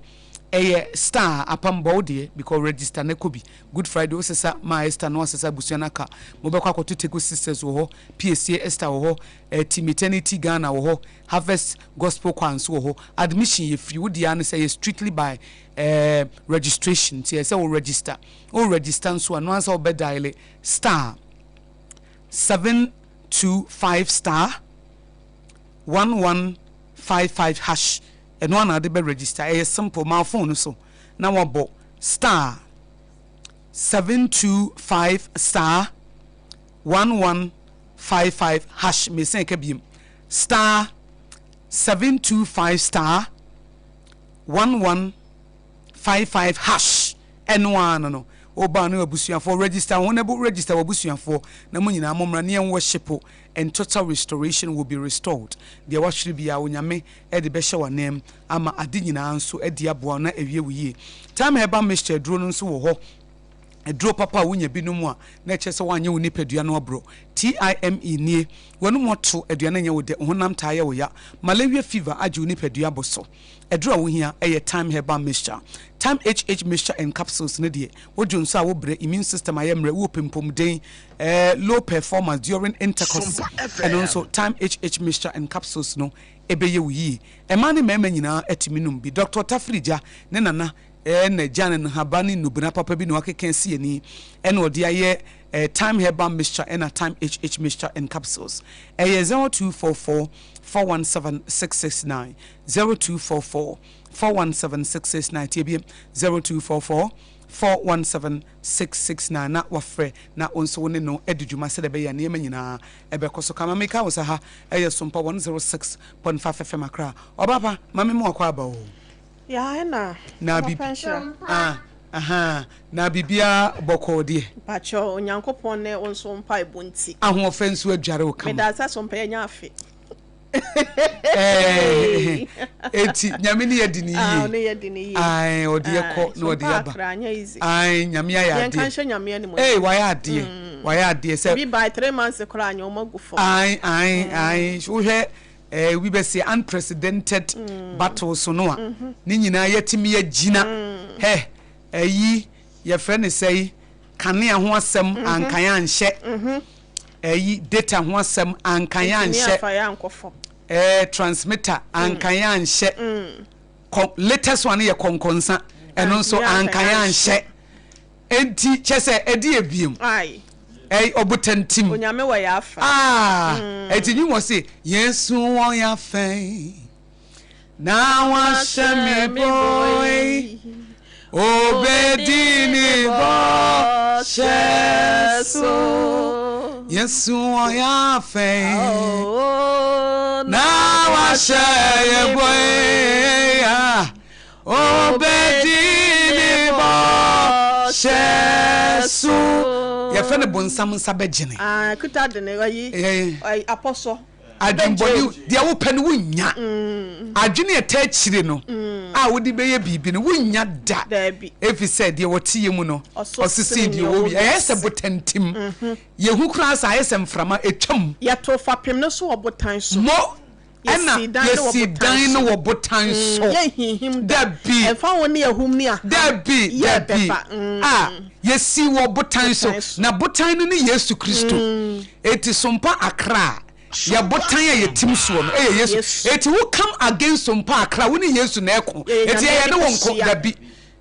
ɛyɛ star apam bɔ wo deɛ because register na kɔ bi Good Friday wo sesa maa Esther na wasesa abusua no aka mo bɛkɔ akɔto Tego Sisters wɔ hɔ Piesie Esther wɔ hɔ eh, Team Eternity Ghana wɔ hɔ Harvest Gospel Choir nso wɔ hɔ admission yɛ free wo deɛ ara ne sɛ ɛyɛ strictly by eh, registration nti ɛsɛ wo register wo register nso a no ara sɛ wo bɛ dial star 725 star 1155 hash ɛno ara na wode bɛ register ɛyɛ simple ma wo phone no so na wabɔ star 725 star 1155 hash mesan ka biem star 725 star 1155 hash ɛno ara no no. Woba ne w'abusuafoɔ, register wo ho na register w'abusuafoɔ na mo nyinaa mommra ne yɛn worship and total restoration will be restored. Deɛ wahwere biara Onyame de bɛhyɛ w'ananmu ama ade nyinaa nso adi aboa wo na awie wo yie. Thyme Herbal Mixture aduro no nso wɔ hɔ. Aduro papa a wonya bi nom a na ɛkyerɛ sɛ woanyɛ wo nipadua no aborɔ. TIME nie, W'anom ato, aduane nyɛ wo dɛ, wo honam taa yɛ wo ya, malaria fever agye wo nipadua abɔ so. Aduro a wohia yɛ Thyme Herbal Mixture. Thyme HH Mixture and Capsules no deɛ, wodwo nso a wobrɛ, immune system ayɛ mmerɛ, wowɔ pempomden, eh, low performance during intercourse, ɛno nso Thyme HH Mixture and Capsules no ɛbɛyɛ wo yie. Mmaa ne mmarima nyinaa tumi nom bi. Doctor Tafiri Gya ne Nana eh, na gya ne nhaba ne nnubena papa bi na wakeka asi ani ɛna ɔde ayɛ eh, Thyme Herbal Mixture ɛna Thyme HH Mixture and Capsules. Ɛyɛ 0244 417 669, 0244 417 669, tie biem, 0244 417 669 na wafrɛ na wo nso wo ne no adi dwuma sɛdeɛ ɛbɛyɛ a nneɛma nyinaa ɛbɛkɔ so kama. Meka wo sɛ ha ɛyɛ Sompa 106.5 FM Accra. Ɔba pa, ma me mu akɔ aba o. Ya ɛna Na ɔba biribi pa nhyira. ah ahaa na biribiara bɔkɔɔ deɛ. Mpakyɛw Onyankopɔn ne wo nso mpaebɔ nti. Ahoɔfɛ nso adware wo kama. Meda sɛ Sompa yɛnya afe. Ɛɛ eti Nyame ne yɛ di ne Ah, yie. ɔne yɛ di ne yie. Ae ɔde yɛ kɔ na ɔde Sompa yɛ ba. Accra anyɛ easy. Ae Nyame ayɛ Yɛnka adeɛ. nhyɛ Nyame animuonyam. Ee wayɛ adeɛ wayɛ adeɛ sɛ. Ebi by 3 months koraa anyɛ ɔmo agu fam. Ae ae ae wohwɛ ɛɛ obi bɛ se unprecedented battles no a ne nyinaa yɛtumi agyina hɛ ɛyi yɛfrɛ ne sɛ kanea ho asɛm ankan anhyɛ ɛyi data ho asɛm ankan Ntumi anhyɛ afa yɛ ankɔ fam. Transmitter ankan anhyɛ kɔ latest one yɛ kɔnkɔnsa ɛno nso Antumi ankan anhyɛ enti kyɛ sɛ ɛdi ebiem Aye. Ɛy ɔbotantim. Onyame wɔ yɛ afa. Ah, ɛti nyi wɔ se Yesu wɔ yɛ afɛn na wahyɛ me bɔ obedi ne bɔ hyɛ so Yesu wɔ yɛ afɛn na wahyɛ yɛ bɔ obedi ne bɔ hyɛ so yɛfrɛ no bonsam nsa bɛgyene. Ah, kuta de ne ayi. Ayi apɔsɔ. Adwembɔne deɛ wopɛ no wonnya. Adwene a ɛta akyire no a wode bɛyɛ biribi no wonnya da. Daabi. Ɛfiri sɛ deɛ wɔte yɛ mu no Ɔso ɔsese sene deɛ nea ɔwɔ ɔwɔ wi ɛyɛ sɛ wiase. botantim yɛhu koraa sɛ ayɛ sɛ mframa ɛtwam. Yɛto fapem no so wɔ botan so. Mo ɛna Yɛsi dan no wɔ yɛsi botan dan no so. wɔ botan so. Yɛnhinhim da. Dabi. Ɛmfa wo ne ahum ne aham. Dabi. Yɛ Dabi. bɛba. A yɛsi wɔ botan so. Botan so. Na botan no ne Yesu Kristo. Eti Sompa Accra yɛ botan a yɛtim soɔ no ɛyɛ Yesu. Yesu. Eti wo come against Sompa Accra, wo ne Yesu na ɛko. Yɛyɛ Eti Nyame yɛyɛ ne wo nko. ahyia. Dabi,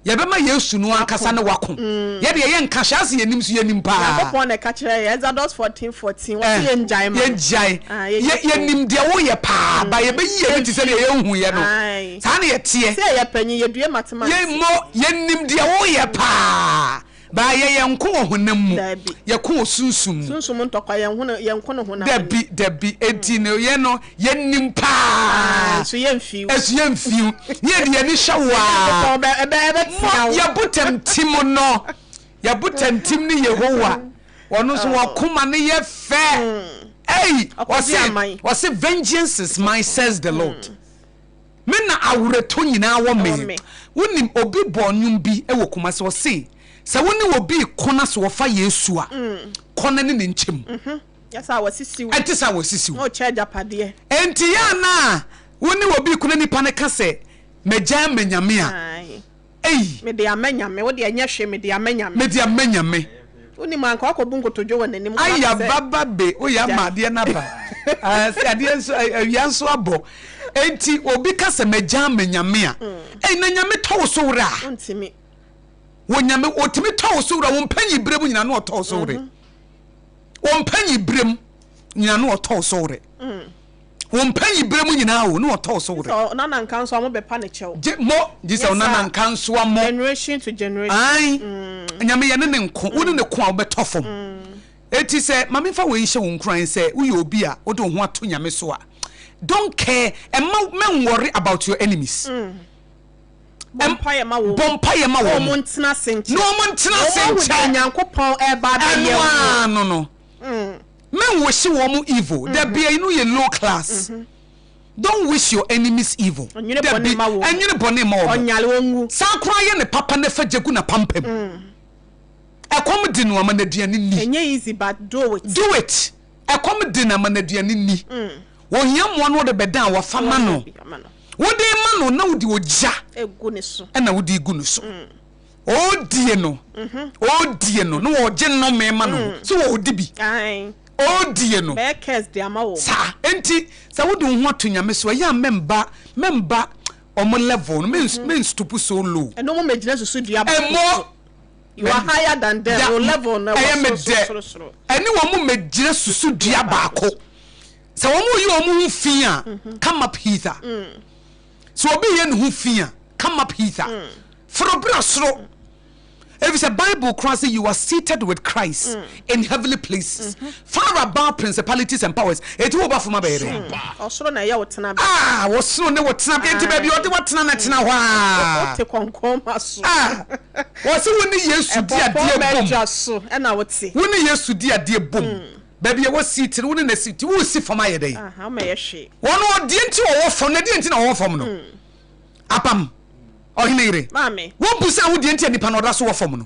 yɛbɛma Yesu no ankasa ne wako. Yɛde yɛyɛ nka hyɛ ase yɛnim so yɛnim paa. Nyankopɔn na ɛka kyerɛ yɛ Exodus 14:14 wɔsi yɛn gyae ma. Yɛngyae. Ah, yɛnyɛ Yɛnim deɛ woyɛ paa ba yɛbɛyi yɛni te sɛ deɛ yɛnhu yɛ no. Aye. Saa ne yɛteɛ. Sɛ yɛ panyin yɛdue mathematics. Yɛmmɔ yɛnim deɛ woyɛ paa ba yɛyɛ nko wɔ honam mu. Dabi. Yɛko wɔ sunsum mu. Sunsum ntɔkwa yɛn ho no yɛn ko ne ho na. Dabi dabi, eti no yɛ no yɛnim paa. Nso yɛn fiw. Ɛso yɛmfiw ne yɛde yɛni hyɛ wo a Nyankopɔn bɛ ɛbɛ ɛbɛtea mo wo. yɛbotamtim no yɛbotamtim ne Yehowa ɔno nso wɔkoma no yɛ fɛ ei. Ɔkɔgye ɔse aman. Ɔse, "Vengeance is mine, says the Lord." Me na awerɛtɔ nyinaa wɔ Ɛwɔ me. me. Wonim obi bɔ nnwom bi wɔ Kumase, ɔse sɛ wo ne obi ko na so wɔfa Yesu a kɔ na ne ne nkyɛm. Yɛ sɛ a wɔsisi wo. Ɛnte sɛ a wɔsisi wo. Na ɔkyɛ agyapadeɛ. Enti yɛ ana a wo ne obi ko na nipa no ka sɛ magya ma Nyame a Aye. ei. Mede ama Nyame, wo deɛ nyɛ hwee, mede ama Nyame. Mede ama Nyame. Wonim anka wakɔbu nkotodwe wɔ n'anim koraa aya sɛ baba be woyɛ ama adeɛ no aba. Ah, sɛ adeɛ nso awia nso abɔ enti obi ka sɛ magya ama Nyame a ei na Nyame tɔ wo so werɛ a wontimi. Wɔ Nyame ɔtumi tɔ wo so werɛ wo mpanyi berɛ mu nyina na ɔtɔ wo so werɛ wo mpanyi berɛ mu nyina na ɔtɔ wo so werɛ wo mpanyi berɛ mu nyinaa o na ɔtɔ wo so werɛ. Sɛ ɔnana nka nso a mo bɛpa ne kyɛw. Gye mo gye sɛ Nyɛ ɔnana saa. nka nso a mo Generation to generation. Ai Nyame yɛ ne ne nko wo ne ne ko a wobɛtɔ fam. Eti sɛ ma memfa wei nhyɛ wo nkuran sɛ woyɛ obi a wode wo ho ato Nyame so a, don't care, ɛma mɛnwɔre about your enemies. Bɔ mpaeɛ ma wɔn. Bɔ mpaeɛ ma wɔn. Na wɔn ntena ase nkyɛ. Na wɔn ntena ase Na wɔn ahu nkyɛ. deɛ Nyankopɔn reba abɛyɛ Ɛno wɔn. ara no no. Menwihye wɔn evil. Dabi, ɛno yɛ low class. Don't wish your enemies evil. Ɔnwene bɔne Dabi, mma wɔn. ɛnwene bɔne mma wɔn. Ɔnyare wɔn nwu. San koraa yɛ ne papa na fa gya gu n'apampam. Ɛkɔm de no ama no aduane nni. Ɛnyɛ easy but do it. Do it. Ɛkɔm de no ama no aduane nni. Ohia mmoa no ɔde bɛdan a wafa ma no. Wode ma no na wode ogya na wode regu no so. Ɔredie no, ɔredie no na ɔregye nnome ma no ho sɛ ɔredi bi. Ɔredie no. Saa enti sɛ wode wo ho ato Nyame so ɛyɛ a mɛmba mɛmba ɔmo level no men stoop so low. Ɛno mo mɛgyina susudua baako so. You are higher than them. Wo level no ɛwɔ soro soro soro soro. Ɛne wɔn mo mɛgyina susudua baako. Sɛ wɔn yi wɔn ho fi a, come up hither. Sɛ obi yɛ ne ho fi a, come up hither. Foro bra soro. Efisɛ Bible koraa sɛ you are seated with Christ in heavenly places, far above principalities and powers. Eti wo ba fam abɛyɛ dɛn? Ɔsoro na ɛyɛ wo tenabea. Ah, ɔsoro ne wo tenabea. Enti baabi a ɔde wo atena no tena hɔ ara. Wote kɔnkɔnma so. Ah, wɔse wo ne Yesu di adeɛ bom. Ɛkɔnkɔnma adwa so ɛna wote. Wo ne Yesu di adeɛ bom. Baabi a ɛwɔ seat no, wo ne no asi. Nti woresi fam ayɛ dɛn? Aha, woma ɛyɛ hwee. Wɔn ɔdeɛ nti wɔwɔ fam, na deɛ nti na wɔwɔ fam no? Apam, ɔhene yere. Maame. Wobusa wo deɛ nti a nipa no ɔda so wɔ fam no.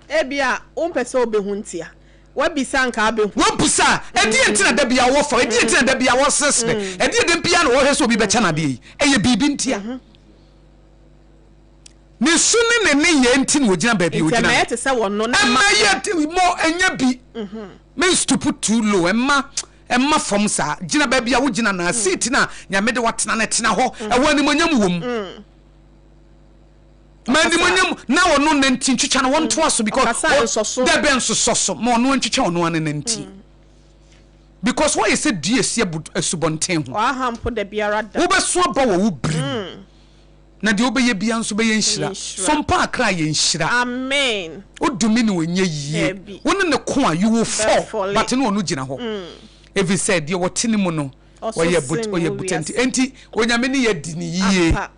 Ebia wompɛ sɛ wobɛhu ntia. Woabisa anka abɛhu. Wobusa, ɛdeɛ nti na da biara ɔwɔ fam? Ɛdeɛ nti na da biara ɔresresre? Ɛdeɛ da biara na ɔhwɛ sɛ obi bɛkyɛ no adeɛ yi? Ɛyɛ biribi ntia. Ne su ne ne nneyɛɛ nti na ɔgyina baabi a Nti ɔgyina ɛmɛyɛ no. te sɛ wɔno na mma. Ɛmɛyɛ te mɔ ɛnyɛ bi. Men stoop too low. Ɛmma ɛmma fam saa. Gyina baabi a wogyina no ara. Seat no a Nyame de wo atena no, tena hɔ. Ɛhɔ animuonyam wɔ mu. Ma Ɔkasa. animuonyam na ɔno nanti ntwitwa no wɔntoa so because Ɔkasa ɔ- nsɔso. dɛbɛ nsosɔ so. Ma ɔno ntwitwa ɔno ara ne nanti. Because woayɛ sɛ dua a ɛsi abu asubɔnten ho. Ɔaha mpo da biara da. Wobɛso aba wɔ wo bere mu. Na deɛ wobɛyɛ biara nso bɛyɛ nhyira. Nhyira. So mpa akra yɛ nhyira. Amen. Wodumi no ɛnyɛ yie. Dabi. Wo ne no ko a you will fall Bɛfɔle. but ne ɔno gyina hɔ. Ɛfiri sɛ deɛ ɔte ne mu no Ɔso ɔyɛ but sen ɔyɛ wɔ butɛnti. wiase. Enti Onyame ne yɛ di ne yie. Ampa.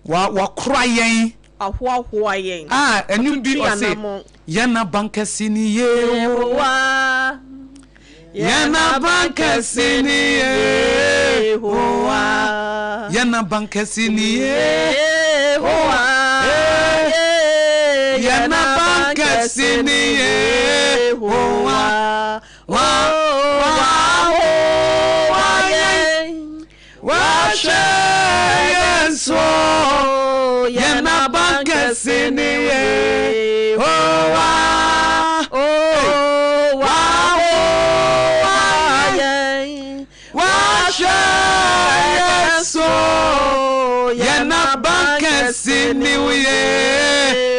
Wa wakora yɛn. Wahoahoa yɛn. Ah, ɛnwom bi Watutu yɛn ɔse anammɔn. yɛn abankɛse ne Yehowa. Yehowa. Yɛn abankɛse ne Yehowa. Yɛn abankɛse ne Yehowa. Yɛn abankɛse ne Yehowa. Wa wahoa yɛn. Wahwɛ yɛn so. Yɛn abankɛse ne Yehowa. Wahoa yɛn. Wahwɛ yɛn so. Yɛn abankɛse ne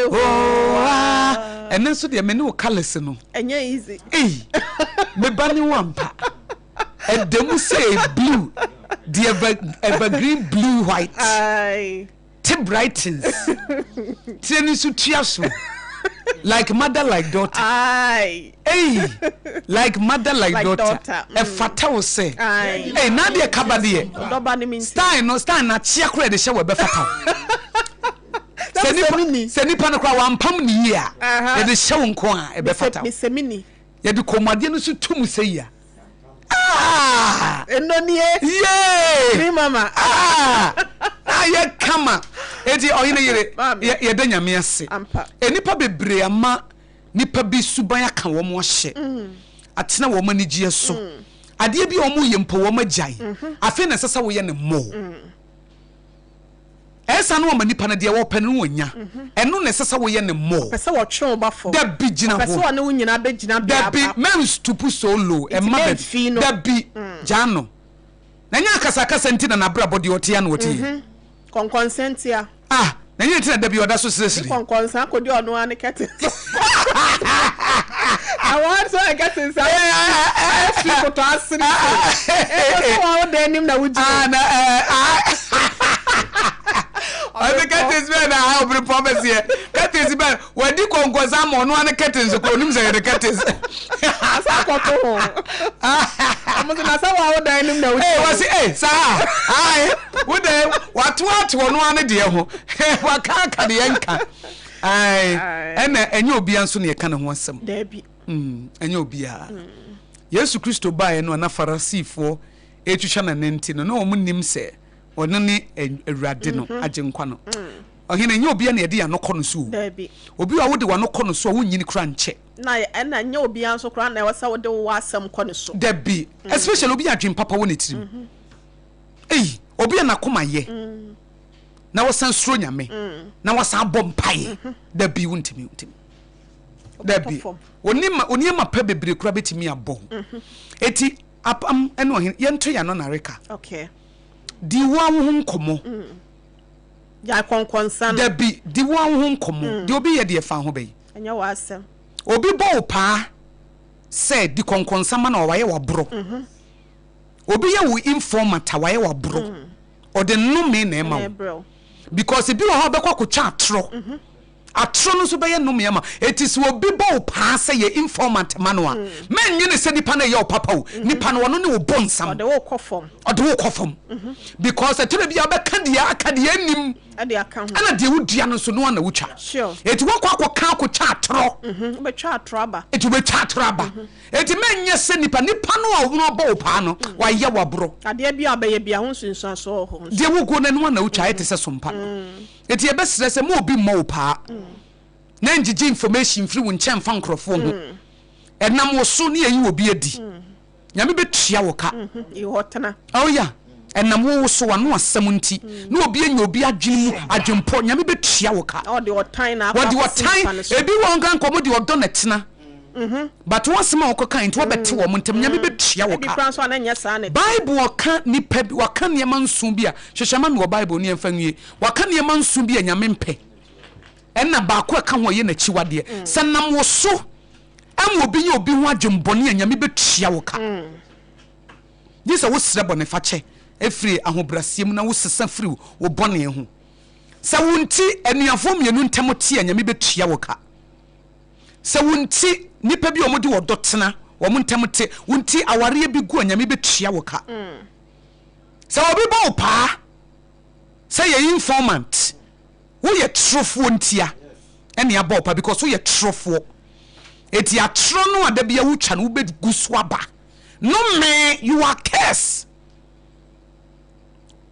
Yehowa. Ɛno nso deɛ me ne wo colours no. Ɛnyɛ easy. Ei, me ba ne wo ampa. Ɛda mu sɛ blue, the ever, evergreen blue white. Aye. Te brightens. Tire no nso tua so. Like mother like daughter. Aye. Ei, like mother like, Like daughter. daughter, mm. Ɛfata wo sɛ. Aye. Ei, na adeɛ kaba deɛ. Ɔdɔba ne me nti. Style no, style na akyea koraa de hyɛ wɔ ɛbɛfata wo. Sɛ nipa, sɛ nipa no koraa wampam ne yie a, yɛde hyɛ wo nko a ɛbɛfata wo. Mesɛ mini. Yɛde kɔnmuadeɛ no nso to mu sɛ yi a. Ah! Ɛno nie. Yee! Me mama. Ah! Na ayɛ kama. Eti ɔhene yere, Maame. yɛ- yɛda Nyame ase. Ampa. Nnipa bebree ama nipa bi suban aka wɔn ahyɛ. Atena wɔn anigyeɛ so. Adeɛ bi a wɔyɛ mpo wɔn agyae. Afei na ɛsɛ sɛ woyɛ no more. Ɛsa no wɔma nipa no deɛ wɔpɛ no no wɔnya. Ɛno na ɛsɛ sɛ woyɛ no more. Ɔpɛ sɛ wɔtwe wo ba fam. Dabi gyina Ɔpɛ sɛ hɔ. ɔne wo nyinaa bɛgyina bea Dabi baako. men stoop so low. Nti Ɛmma baabi. mɛmfii no. Dabi gyaa no. Na ɛnyɛ akasakasa nti na n'abrabɔ deɛ ɔte a na ɔte yi. Kɔnkɔnsa ntia. Ah, na ɛnyɛ nti na dabi ɔda so Ne seresere. kɔnkɔnsa akɔdi ɔno ara ne kɛte so. Ɛwɔ nso yɛ kɛte nsa. Ɛfiri kotɔ ase ne se. Ɛsɛ sɛ wɔn wo dan anim na wogyina. Ah, na ɛɛ ah. Ɔse curtains bɛn na aha obiri pɔn bɛseɛ. Curtains bɛn wɔadi kɔnkɔnsa ama ɔno ara ne curtains kora onim sɛ yɛde curtains. Asa akɔto ho. Ɔmo sɛ na sɛ wa wo dan no mu na wotie. Ee wɔsi ee saa ae wo dan wato ato ɔno ara ne deɛ ho waka aka deɛ nka ae ɛna ɛnyɛ obiara nso na yɛka ne ho asɛm. Daabi. Mm, ɛnyɛ obiara. Yesu Kristo baeɛ no a na Farisifoɔ retwitwa n'ananti no na wɔn nim sɛ ɔno ne Awurade no, Agyenkwa no. Ɔhene, ɛnyɛ obiara na yɛde yɛn ano kɔ no so o. Daabi. Obi a wode w'ano kɔ no so a wonnyini koraa nkyɛ. Na ɛna ɛnyɛ obiara nso koraa na ɛwɔ sɛ wode wo asɛm kɔ ne so. Dabi. Especially obi a adwene papa wɔ ne tirim. Ei, obi a n'akoma yɛ na wasan suro Nyame na wasan abɔ mpaeɛ. Dabi, wontumi, wontumi. Dabi. Onneɛma pa bebree koraa bɛtumi abɔ wo. Eti apam ɛne ɔhene, yɛnto yɛn ano nareka. Okay. Di wo ara wo ho nkɔmmɔ. Gyae kɔnkɔnsa no. Dabi, di wo ara wo ho nkɔmmɔ. Deɛ obi yɛ deɛ fa ho bɛyi. Ɛnyɛ w'asɛm. Obi bɔ wo paa sɛ di kɔnkɔnsa ma no a, wayɛ w'aborɔ. Obi yɛ wo informant a, wayɛ w'aborɔ. Ɔde nnome na ɛma wo. Because ebi wɔ hɔ a ɔbɛkɔ akɔtwa atorɔ. Atoro no nso bɛyɛ nnome ama wo. Enti sɛ obi bɔ wo paa sɛ yɛ informant ma no a, mɛnnwene sɛ nipa no reyɛ wo papa o. Nipa no, ɔno ne wo bonsam. Ɔde wo rekɔ fam. Ɔde wo rekɔ fam. Because ɛtɔ da bi a wobɛka deɛ aka deɛ ɛnnim. Ɛde aka ho. Ɛna deɛ wodua no nso, no ara na wotwa. Sure. Enti woakɔ akɔka akɔtwa atorɔ. Wobɛtwa atorɔ aba. Enti wobɛtwa atorɔ aba. Enti mɛnyɛ sɛ nipa. Nipa no a ɔno abɔ wo paa no, wayɛ wo aborɔ. Adeɛ biara a wobɛyɛ biara, ho nsunsuansoɔ wɔ hɔ nso. Deɛ woguo no, ɛno ara na wotwa. Ayɛ te sɛ sompa no. Enti yɛbɛsrɛ sɛ ma obi mmɔ wo paa na ngyegye information mfiri wo nkyɛn mfa nkorɔfoɔ ho. Ɛnam wo so ne yɛyi obi adi. Nyame bɛtua wo ka. Oh yeah. Ɛnam wo wo so w'ano asɛm nti na obi anya obi adwene mu adwempɔ. Nyame bɛtua wo ka. Wɔde ɔtan, ebi wɔ hɔ nka nka wɔn de ɔdɔ na ɛtena. But wo asɛm a wɔkɔ kae nti wɔbɛte wɔn ntam. Nyame bɛtua wo ka. Bible ɔka nipa bi, waka nneɛma nson bi a, hwehwɛ ma me wɔ Bible no yɛmfa nwie. Waka nneɛma nson bi a Nyame mpɛ, ɛna baako a ɛka ho a ɛyɛ n'akyiwadeɛ. Sɛ nam wo so ma obi nya obi ho adwembɔne a, Nyame bɛtua wo ka. Gye sɛ wosrɛ bɔnefakyɛ firi ahobrɛaseɛ mu na wosesa firi wo bɔne ho. Sɛ wo nti anuafoɔ mmienu ntam te a, Nyame bɛtua wo ka. Sɛ wo nti nnipa bi a wɔde ɔdɔ tena wɔn ntam te, wo nti awareɛ bi gu a, Nyame bɛtua wo ka. Sɛ obi bɔ wo paa sɛ yɛ informant, woyɛ torofoɔ ntia ɛne abɔ wo paa because woyɛ torofoɔ. Eti atorɔ no a da bia wotwa no wobɛgu so aba. No me, you are curse.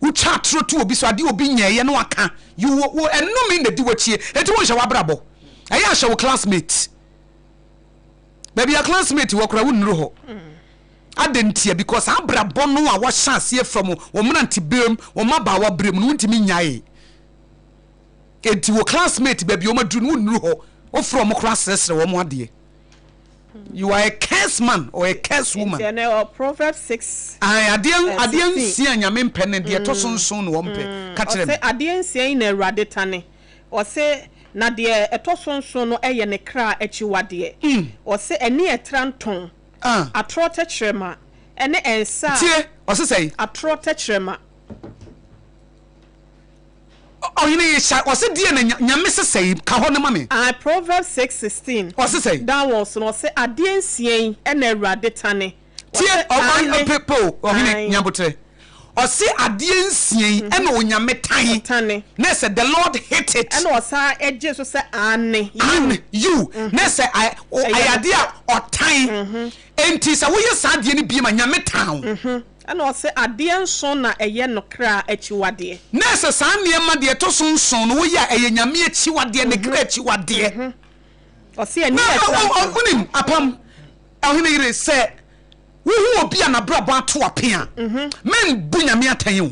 Wotwa atorɔ to obi so adeɛ obi nyɛɛyɛ no aka. You wo ɛnome na di wakyie. Eti wonhyɛ w'abrabɔ. Ɛyɛ ahyɛ wo classmate. Baabi a classmate wɔ koraa wonnuru hɔ. Adɛn ntia? Because saa abrabɔ no a wɔahyɛ aseɛ from wo mmeranteberem, wo mmabaawa berɛ mu no, wontumi nnyaee. Enti wo classmate baabi a wɔaduru no, wonnuru hɔ. Wofrɛ wɔn koraa srɛsrɛ wɔn adeɛ. You are a cursed man or a cursed woman. Nti ɛnɛ ɔ Proverbs 6. Ae, adeɛ, eh, adeɛ 16. nsia a Nyame mpɛ no, deɛ ɛtɔ so nson na wɔmpɛ. Ka kyerɛ me. Ɔse adeɛ nsia yi na Awurade tane. Ɔse na deɛ ɛtɔ so nson no yɛ ne kra akyiwadeɛ. Ɔse ani a ɛtra ntɔn. Ah. Atorɔ tɛkyerɛma ne nsa a. Tie, ɔse sɛn? Atorɔ tɛkyerɛma. Ɔhene yi hyɛ, ɔse deɛ na Nyame se sɛn? Ka hɔ no ma me. Ae, Proverbs 6:16. Ɔse sɛn? Downwards no, ɔse adeɛ nsia yi na Awurade tane. Tie, Ɔse ɔ, ɔ, aane. pe, pe o, ɔhene, Ae. nyabotrɛ. Ɔse adeɛ nsia yi ɛna Onyame tan. Ɔtane. Na ɛsɛ the Lord hate it. Ɛna ɔsan gye so sɛ aane, yiw. Aane, yiw. Na ɛsɛ ɛ, o, Ɛyɛ ɛyɛ adeɛ nokorɛ. a ɔtan. Enti sɛ woyɛ saa adeɛ no biem a, Nyame tan wo. Ɛna ɔse adeɛ nson na ɛyɛ no kra akyiwadeɛ. Na ɛsɛ saa nneɛma deɛ ɛtɔ so nson no woyɛ a, ɛyɛ Nyame akyiwadeɛ, ne kra akyiwadeɛ. Ɔse ani Na, a ɔ, ɛtra ɔ, ntɔn. wonim, apam, ɔhene yere, sɛ Wohu obi a n'abrabɔ ato ape a, mɛmbu Nyame atɛn o.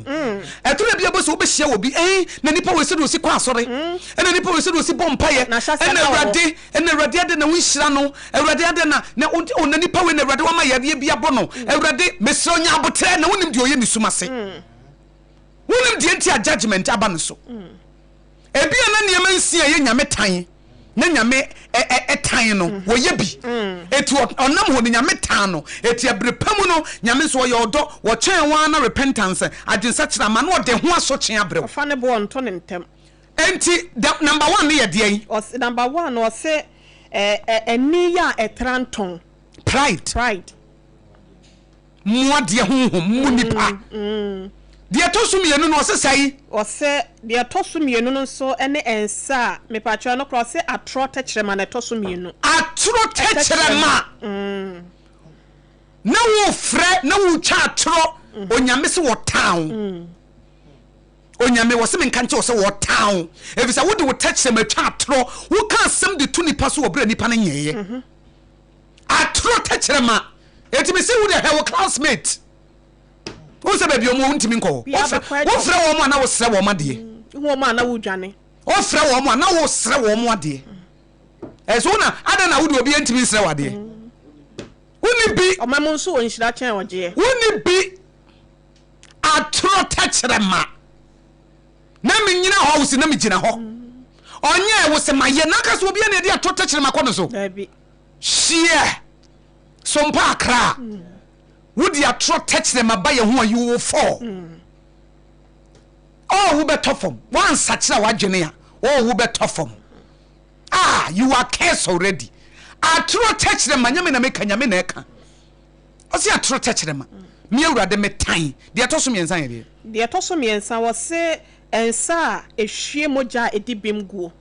Ɛtɔ da bi a wobɛhu sɛ wobɛhyia obi, eh, na nipa wei sɛdeɛ ɔsi kɔ asɔre, ɛna nipa wei sɛdeɛ ɔsi bɔ mpaeɛ, ɛna Awurade, ɛna Awurade adɛn na wonhyira no, Awurade adɛn na, na, oh, na nipa wei na Awurade wama yareɛ bi abɔ no, Awurade, mesrɛ wo nya aboterɛ na wonim deɛ ɔyɛ ne sum ase. Wonim deɛ nti a judgement aba ne so. Ebia na nneɛma nsia a ɛyɛ Nyame tan na Nyame tan no, wɔyɛ bi. Eti ɔnam hɔ no, Nyame tan no. Eti ɛbere pa mu no, Nyame nso ɔyɛ ɔdɔ, ɔkyɛn wɔn ara na repentance, adwensakyera ama na ɔde ho asotwe abrɛ wo. Ɔfa ne boɔ nto ne ntɛm. Enti the number one no yɛ deɛn? Ɔse number one no ɔse ɛ ɛ ani yɛ a ɛtra ntɔn. Pride. Pride. Mmoa deɛ honhom mu nipa. Deɛ ɛtɔ so mmienu no, ɔse sɛe. Ɔse deɛ ɛtɔ so mmienu no nso ne nsa a, mepakyɛw ɛno koraa ɔse atorɔ tɛkyerɛma na ɛtɔ so mmienu. Atorɔ tɛkyerɛma. Na wofrɛ na wotwa atorɔ, Onyame se wɔtan wo. Onyame wɔse menka nkyerɛ wo sɛ wɔtan wo, efisɛ wode wo tɛkyerɛma twa atorɔ, woka asɛm de to nipa so wɔ berɛ a nipa no nyɛeɛ. Atoro tɛkyerɛma. Enti mese wo deɛ hwɛ wo classmate. Wohu sɛ baabi ɔmo wɔ wontumi nkɔ hɔ. Wofrɛ wɔn a na wosrɛ wɔn adeɛ. Wohu wɔn a na wodwane. Wofrɛ wɔn a na wosrɛ wɔn adeɛ. Ɛso wo na adɛn na wode obi ntumi nsrɛ wo adeɛ? Wonni bi. Ɔma mu nso wɔ nhyira kyɛn ɔgyeɛ. Wonni bi. Atoro tɛkyerɛma. Na menyina hɔ wo se na megyina hɔ. Ɔnyɛ wo se mayɛ na aka sɛ obi a na ɛde atoro tɛkyerɛma kɔ no so. Daabi. Hyeɛ so mpo akra a wode atorɔ tɛkyerɛma ba yɛn ho a you will fall. Oh wobɛtɔ fam. Woansakyera w'adwene a oh wobɛtɔ fam. Ah you are cursed already. Atorɔ tɛkyerɛma nyɛ me na meka Nyame na ɛka. Ɔse atorɔ tɛkyerɛma. Me Awurade metan. Deɛ ɛtɔ so mmiɛnsa yɛ deɛ? Deɛ ɛtɔ so mmiɛnsa wɔse nsa a ɛhwie mogya a ɛdi bem guo.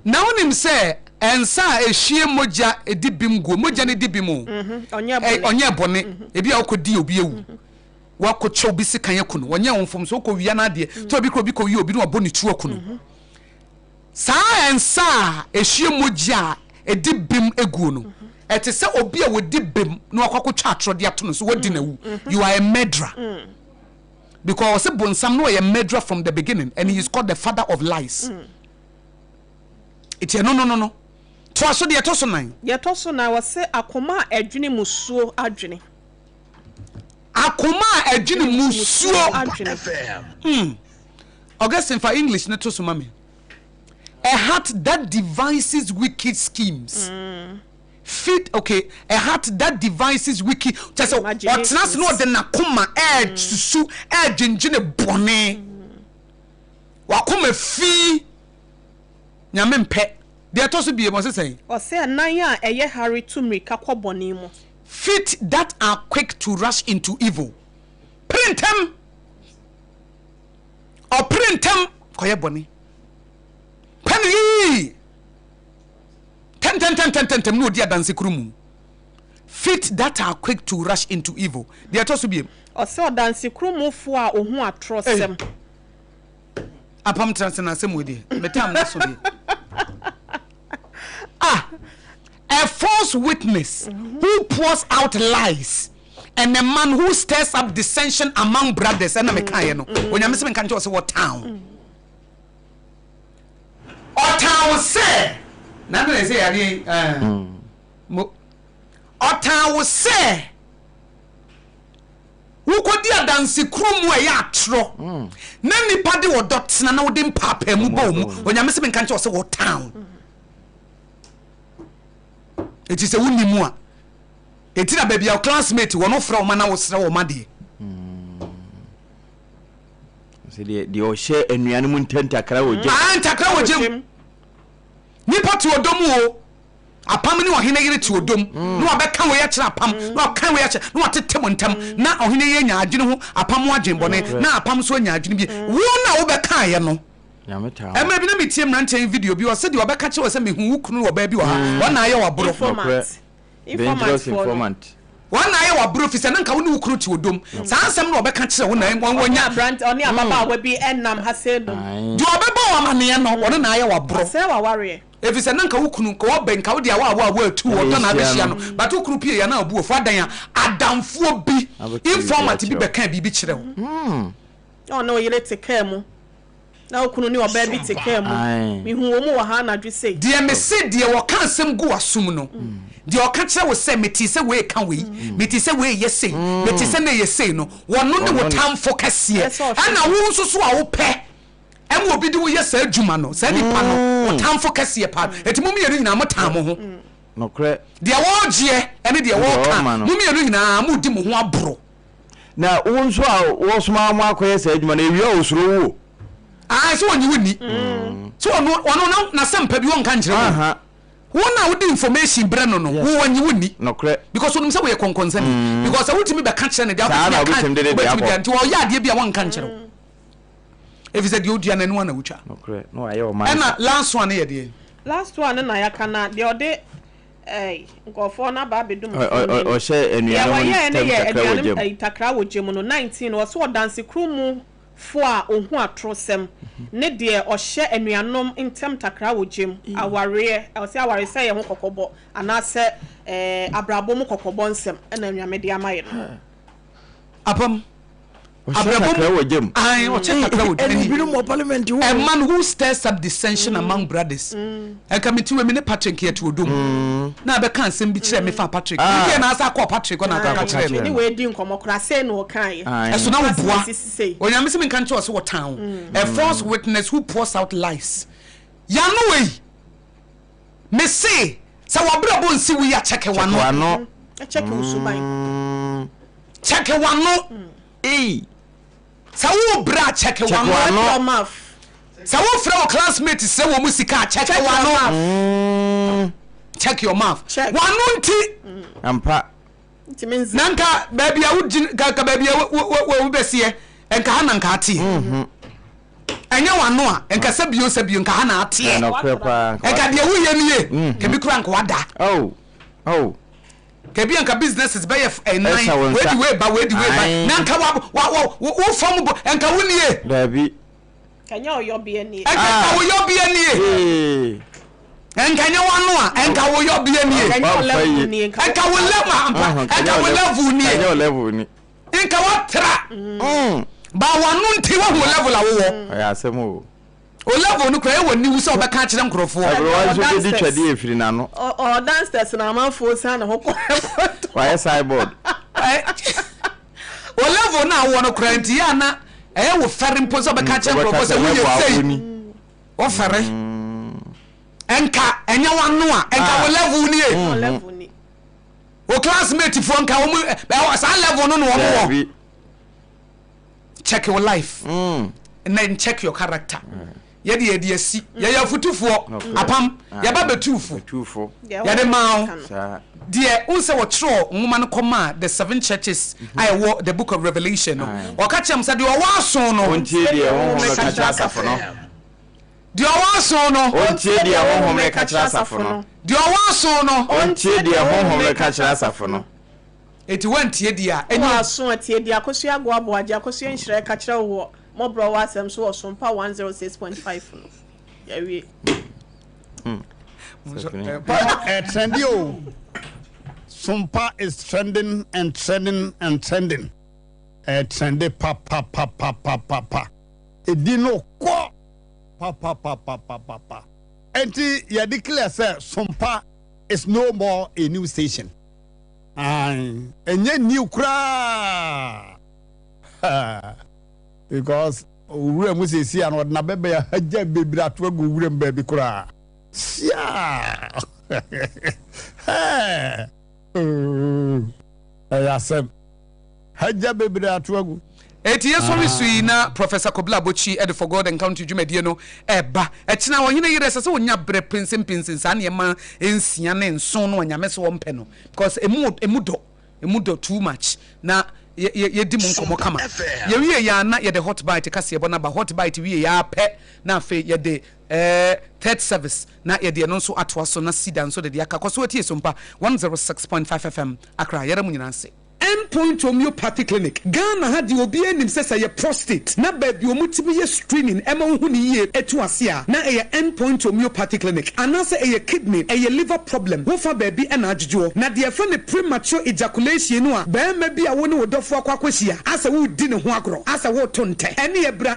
Na wonim sɛ nsa a ehwie mogya di bem guo, mogya no di bem o, ɔnyɛɛ bɔne. Ebia wokɔdii obi awu, woakɔkyɛ obi sekan aku no, ɔnyɛɛ wo mfomso, wokɔwia n'adeɛ, tɔ obi kora obi kɔwia obi na wabɔ ne tuo aku no. Saa nsa a ehwie mogya a ɛdi bem guo no, ɛte sɛ obi a wɔdi bem na wakɔ akɔtwa atorɔ de ato no so, wadi no awu. You are a murderer. Because ɔse bonsam no ɔyɛ murderer from the beginning and he is called the father of lies. Eti ɛno no no no. Toa so deɛ ɛtɔ so nan. Deɛ ɛtɔ so nan ɔse akoma a ɛdwene musuo adwene. Akoma a ɛdwene musuo adwene. Hmm. Augustine fa English no to so ma me. A heart that devises wicked schemes. Mm. Feed okay a heart that devises wicked kyɛ sɛ ɔtena ase na ɔde n'akoma ɛɛsusu ɛɛdwendwene bɔne wakoma fi nyame mpɛ deɛ ɛtɔ so biem ɔse sɛn. Ɔse ɛnan a ɛyɛ hare tu mmirika kɔ bɔne mu. Feet that are quick to rush into evil pere ntɛm ɔpere ntɛm kɔyɛ bɔne pɛ no yii. Ntɛmntɛmntɛmntɛm na ɔdi adansekuru mu. Feet that are quick to rush into evil. Deɛ ɛtɔ so biem. Ɔsɛ ɔdansekurumfoɔ a ɔhu atorɔsɛm. Ei, apam tena ase na asɛm wei deɛ, me tam no so deɛ. Ah, a false witness who pours out lies and a man who stirs up dissension among brothers. Ɛna mekaeɛ no, Onyame sɛ menka nkyerɛ wo sɛ wɔtan wo. Ɔtan wo sɛ na na ɛsɛ yadeɛ yi ɛɛ mo ɔtan wo sɛ wokɔdi adanse kuro mu a ɛyɛ atorɔ mm. na nipa de ɔdɔ tena na wode mpaapaa mu bɔ mu onyame sɛ menka nkyɛ wɔ sɛ wɔtan wo ɛti sɛ wonni mu a ɛti na baabi a classmate wɔ no frɛ wo ma na wosrɛ wɔ ma deɛ Sɛ deɛ deɛ ɔhyɛ anuanom ntam ntakra wɔ gyam. Ah, ntakra wɔ gyam. Nipa te ɔdɔ mu o. Apam ne ɔhene yere te ɔdɔ mu. Mm. Na wabɛka wei akyerɛ apam, mm. na waka wei akyerɛ, na watete mo ntam. Mm. Na ɔhene yere anya adwene ho apam ho adwene bɔne, mm. na apam nso anya adwene bi. Mm. Wo na wobɛkaeɛ no. Mmerɛ bi na metie mmeranteɛ yi video bi, ɔse deɛ ɔbɛka kyerɛ wɔ sɛ mehu wo kunu wɔ baa bi wɔ ha, mm. wɔn na ayɛ waboro. Dangerous informant. Wɔn na ayɛ w'aborɔ efisɛ na nka wo ne wo kunu te ɔdɔ mu. Saa nsɛm no ɔbɛka kyerɛ wo na wɔnya. Ɔne aberante, ɔne ababaawa bi nam ha sei nom. Deɛ ɔbɛbɔ wo amaneɛ no, ɔno na ayɛ w'aborɔ. Wasɛe w'awareɛ. Efisɛ na nka wo kunu, nka ɔbɛ, nka wode awaawa atu ɔdɔ na abɛhyia no. But wo kunu pie yɛ na abu afu adan a, adamfoɔ bi, informant bi bɛkaa biribi kyerɛ wo. Na ɔne wo yere te kaa mu. Na wo kunu ne ɔbaa bi te kaa mu. Mehuu wɔn wɔ ha anadwo sei. Deɛ mese, deɛ ɔka asɛm gu w'asom no, deɛ ɔka kyerɛ wo sɛ, Metee sɛ wei reka wei, metee sɛ wei reyɛ sei, metee sɛ na ɛyɛ sei no, ɔno ne wo tamfo kɛseɛ. Ɛnna wo nso so a wopɛ ma obi de wo yɛ saa adwuma no, saa nipa no, wo tamfo kɛseɛ paa. Enti mo mmienu nyinaa motan mo ho. Deɛ ɔregyeɛ ne deɛ ɔreka, mo mmienu nyinaa moredi mo ho aborɔ. Na wo nso a wɔsoma wɔn akɔyɛ saa adwuma no, ewia a osuro wo o. Ae, sɛ ɔnye wo nni. Sɛ ɔno, ɔno na n'asɛmpa bi ɔnka nkyerɛ wo. Wo na wode information brɛ no no, wo wɔnye wo nni. Nokorɛ. Because onim sɛ woyɛ kɔnkɔnsani. Because sɛ wotumi bɛka kyerɛ no deɛ, Saa na wobɛtumi aka, wobɛtumi de ne deɛ wobɛtumi akɔ. de, nti ɔyɛ adeɛ bi a wɔnka nkyerɛ wo. Ɛfiri sɛ deɛ odua no, ɛno ara na wotwa. Nokorɛ, na wayɛ ɔman Ɛna sa. last one no yɛ deɛn? Last one no na yɛaka na deɛ ɔde ɛɛ nkurɔfoɔ no aba abɛdum Ɔ- ɔ- ɔ- mfoni no. Ɔhyɛ Deɛ anuanom wɔyɛɛ no ntam yɛ takra wɔ aduanom gya mu. ɛyi takra wɔ gya mu no 19 ɔse ɔdansekuru mu foɔ a ɔhu atorosɛm ne deɛ ɔhyɛ anuanom ntam takra wɔ gya mu awareɛ ɔse awaresɛeɛ ho kɔkɔbɔ anaasɛ ɛɛ abrabɔ mu kɔkɔbɔ nsɛm ɛna Nyame de ama yɛ no. Apam. Ɔhyɛ Abrabɔ takra mu wɔ gya mu. Ae, ɔkyɛ takra wɔ Ɛne gya mu. binom wɔ parliament hɔ. A man who stirs up dissension among brothers. Ɛnka me ti wei me ne Patrick yɛ te odom. Na abɛka asɛm bi kyerɛ me fa Patrick. Ah. Wodeɛ na asa akɔ Patrick hɔ na akɔka Akɔka kyerɛ kyerɛ no. Me ne wei di nkɔmmɔ koraa sei na ɔkaeɛ. Ae. Ɛso na Asɛm woboa. asi sei. Onyame se menka nkyerɛ wo sɛ wɔtan wo. A false witness who pours out lies. Yano wei. Me se sɛ w'abrabɔ nsi wo yi a kyɛke Kyɛke w'ano. w'ano. Kyɛke wo suban. Kyɛke w'ano. Ei. Sɛ wo brɛ a kyɛke Kyɛke w'ano. w'ano. Check your mouth. Sɛ wo frɛ wo classmate srɛ wɔn mu sika a kyɛke Check your w'ano. mouth. Check your mouth. Check. W'ano nti. Ampa. Ntumi nzi. Na nka baabi a wogyina nka nka baabi a wo wo wo wobɛseɛ nka ha na nka ateɛ. Ɛnyɛ w'ano a nka sɛ bio sɛ bio nka ha na ateɛ. Ɛnɔkorɛ paa. Nka deɛ woyɛ nie nka bi kura nka wada. Oh. Oh. Nka bi nka businesses bɛyɛ ɛnan Ɛhyɛ wo wei nsa. di wei ba wei di wei ba Ae. na nka wa wa wa wo fam bɔ nka wo nie. Daabi. Kanyɛ ɔyɔbea nie. Nka nka wo yɔbea nie. Ee. Nka nyɛ w'ano a nka wo yɔbea nie. Kanyɛ Wamfa ɔlevel yie. nie. Nka wo level ampa nka wo level nie. Kanyɛ o level ni. Nka watra. Ba w'ano nti wahu wo level a wowɔ. Ɔyɛ asɛm o. O level no koraa ɛwɔ niwu sɛ ɔbɛka akyerɛ nkurɔfoɔ. Aberewa nso bɛdi twɛdeɛ efiri n'ano. Ɔ downstairs na amanfoɔ san ne ho kɔ. Wayɛ sideboard. O level no a wowɔ no koraa nti yɛ ana ɛyɛ wo fɛre mpo sɛ ɔbɛka akyerɛ nkurɔfoɔ sɛ woyɛ sei. Wofɛre. Nka ɛnyɛ w'ano a nka wo level nie. Level ni. Wo classmate foɔ nka wɔn saa level no na wɔn wɔ. Check your life. And then check your character. Yɛde yɛde asi. Yɛyɛ afutufoɔ. Apam. Yɛba bɛtuufo. Yɛde maa wo. Deɛ n sɛ wɔtwerɛ nwoma no kɔmaa the seven churches a ɛwɔ the book of Revelation no. Ɔka kyerɛ m sɛ deɛ ɔwɔ aso no. Ɔntie deɛ honhom no ka kyerɛ asafo no. Deɛ ɔwɔ aso no. Ɔntie deɛ honhom no ka kyerɛ asafo no. Deɛ ɔwɔ aso no. Ɔntie deɛ honhom no ka kyerɛ asafo no. Eti woantie deɛ a, ɛnyɛ. Wowɔ aso a, tie deɛ Akosua Agoa Boagye, Akosua Nhyira reka kyerɛ wo wɔ Mmɔborɔwa Asɛm so wɔ Sompa 106.5 no. Yɛawie. Ɛtrendi o. Sompa is trending and trending and trending. Ɛtrendi papapapapapa. Edi no kɔ papapapapapa. Enti yɛ declare sɛ Sompa is no more a new station. Ae, ɛnyɛ new koraa. Because owura mu sɛsi a na ɔde n'abɛbɛn ahagya bebree ato agu owura mu baabi koraa. Sia! Ɛyɛ asɛm. Hagya bebree ato agu. Enti yɛsɔre so yi na Professor Kobla Abotsi de For God and Country dwumadie no reba. Ɛkyena ɔhene yerɛ ɛsɛ sɛ ɔnya berɛ pensenpensen saa nneɛma nsia ne nson no a Nyame se ɔmpɛ no because ɛmu ɛmu dɔ, ɛmu dɔ too much na yɛ yɛ yɛdi mu nkɔmmɔ kama. Yɛwie yɛ a na yɛde Hot Bite kaseɛbɔ no aba. Hot Bite wie yɛ ara pɛ na afei yɛde eh, Third Service na yɛde ɛno nso atoa so na Cedar nso de deɛ aka. Kɔ so tie Sompa 106.5 FM Accra. Yɛda mo nyinaa ase. End Point Homeopathy Clinic, Ghana ha deɛ obiara nim sɛ sɛ ɛyɛ prostate na baabi a wɔtumi yɛ screening ma wohu no yie to ase a na ɛyɛ End Point Homeopathy Clinic anaasɛ ɛyɛ kidney, ɛyɛ liver problem, wofa baabi na adwodwoɔ. Na deɛ yɛfrɛ no premature ejaculation no a barima bi a wo ne wo dɔfoɔ akɔ akɔhyia asɛ woredi ne ho agorɔ asɛ woreto ntɛ ɛne ɛbra.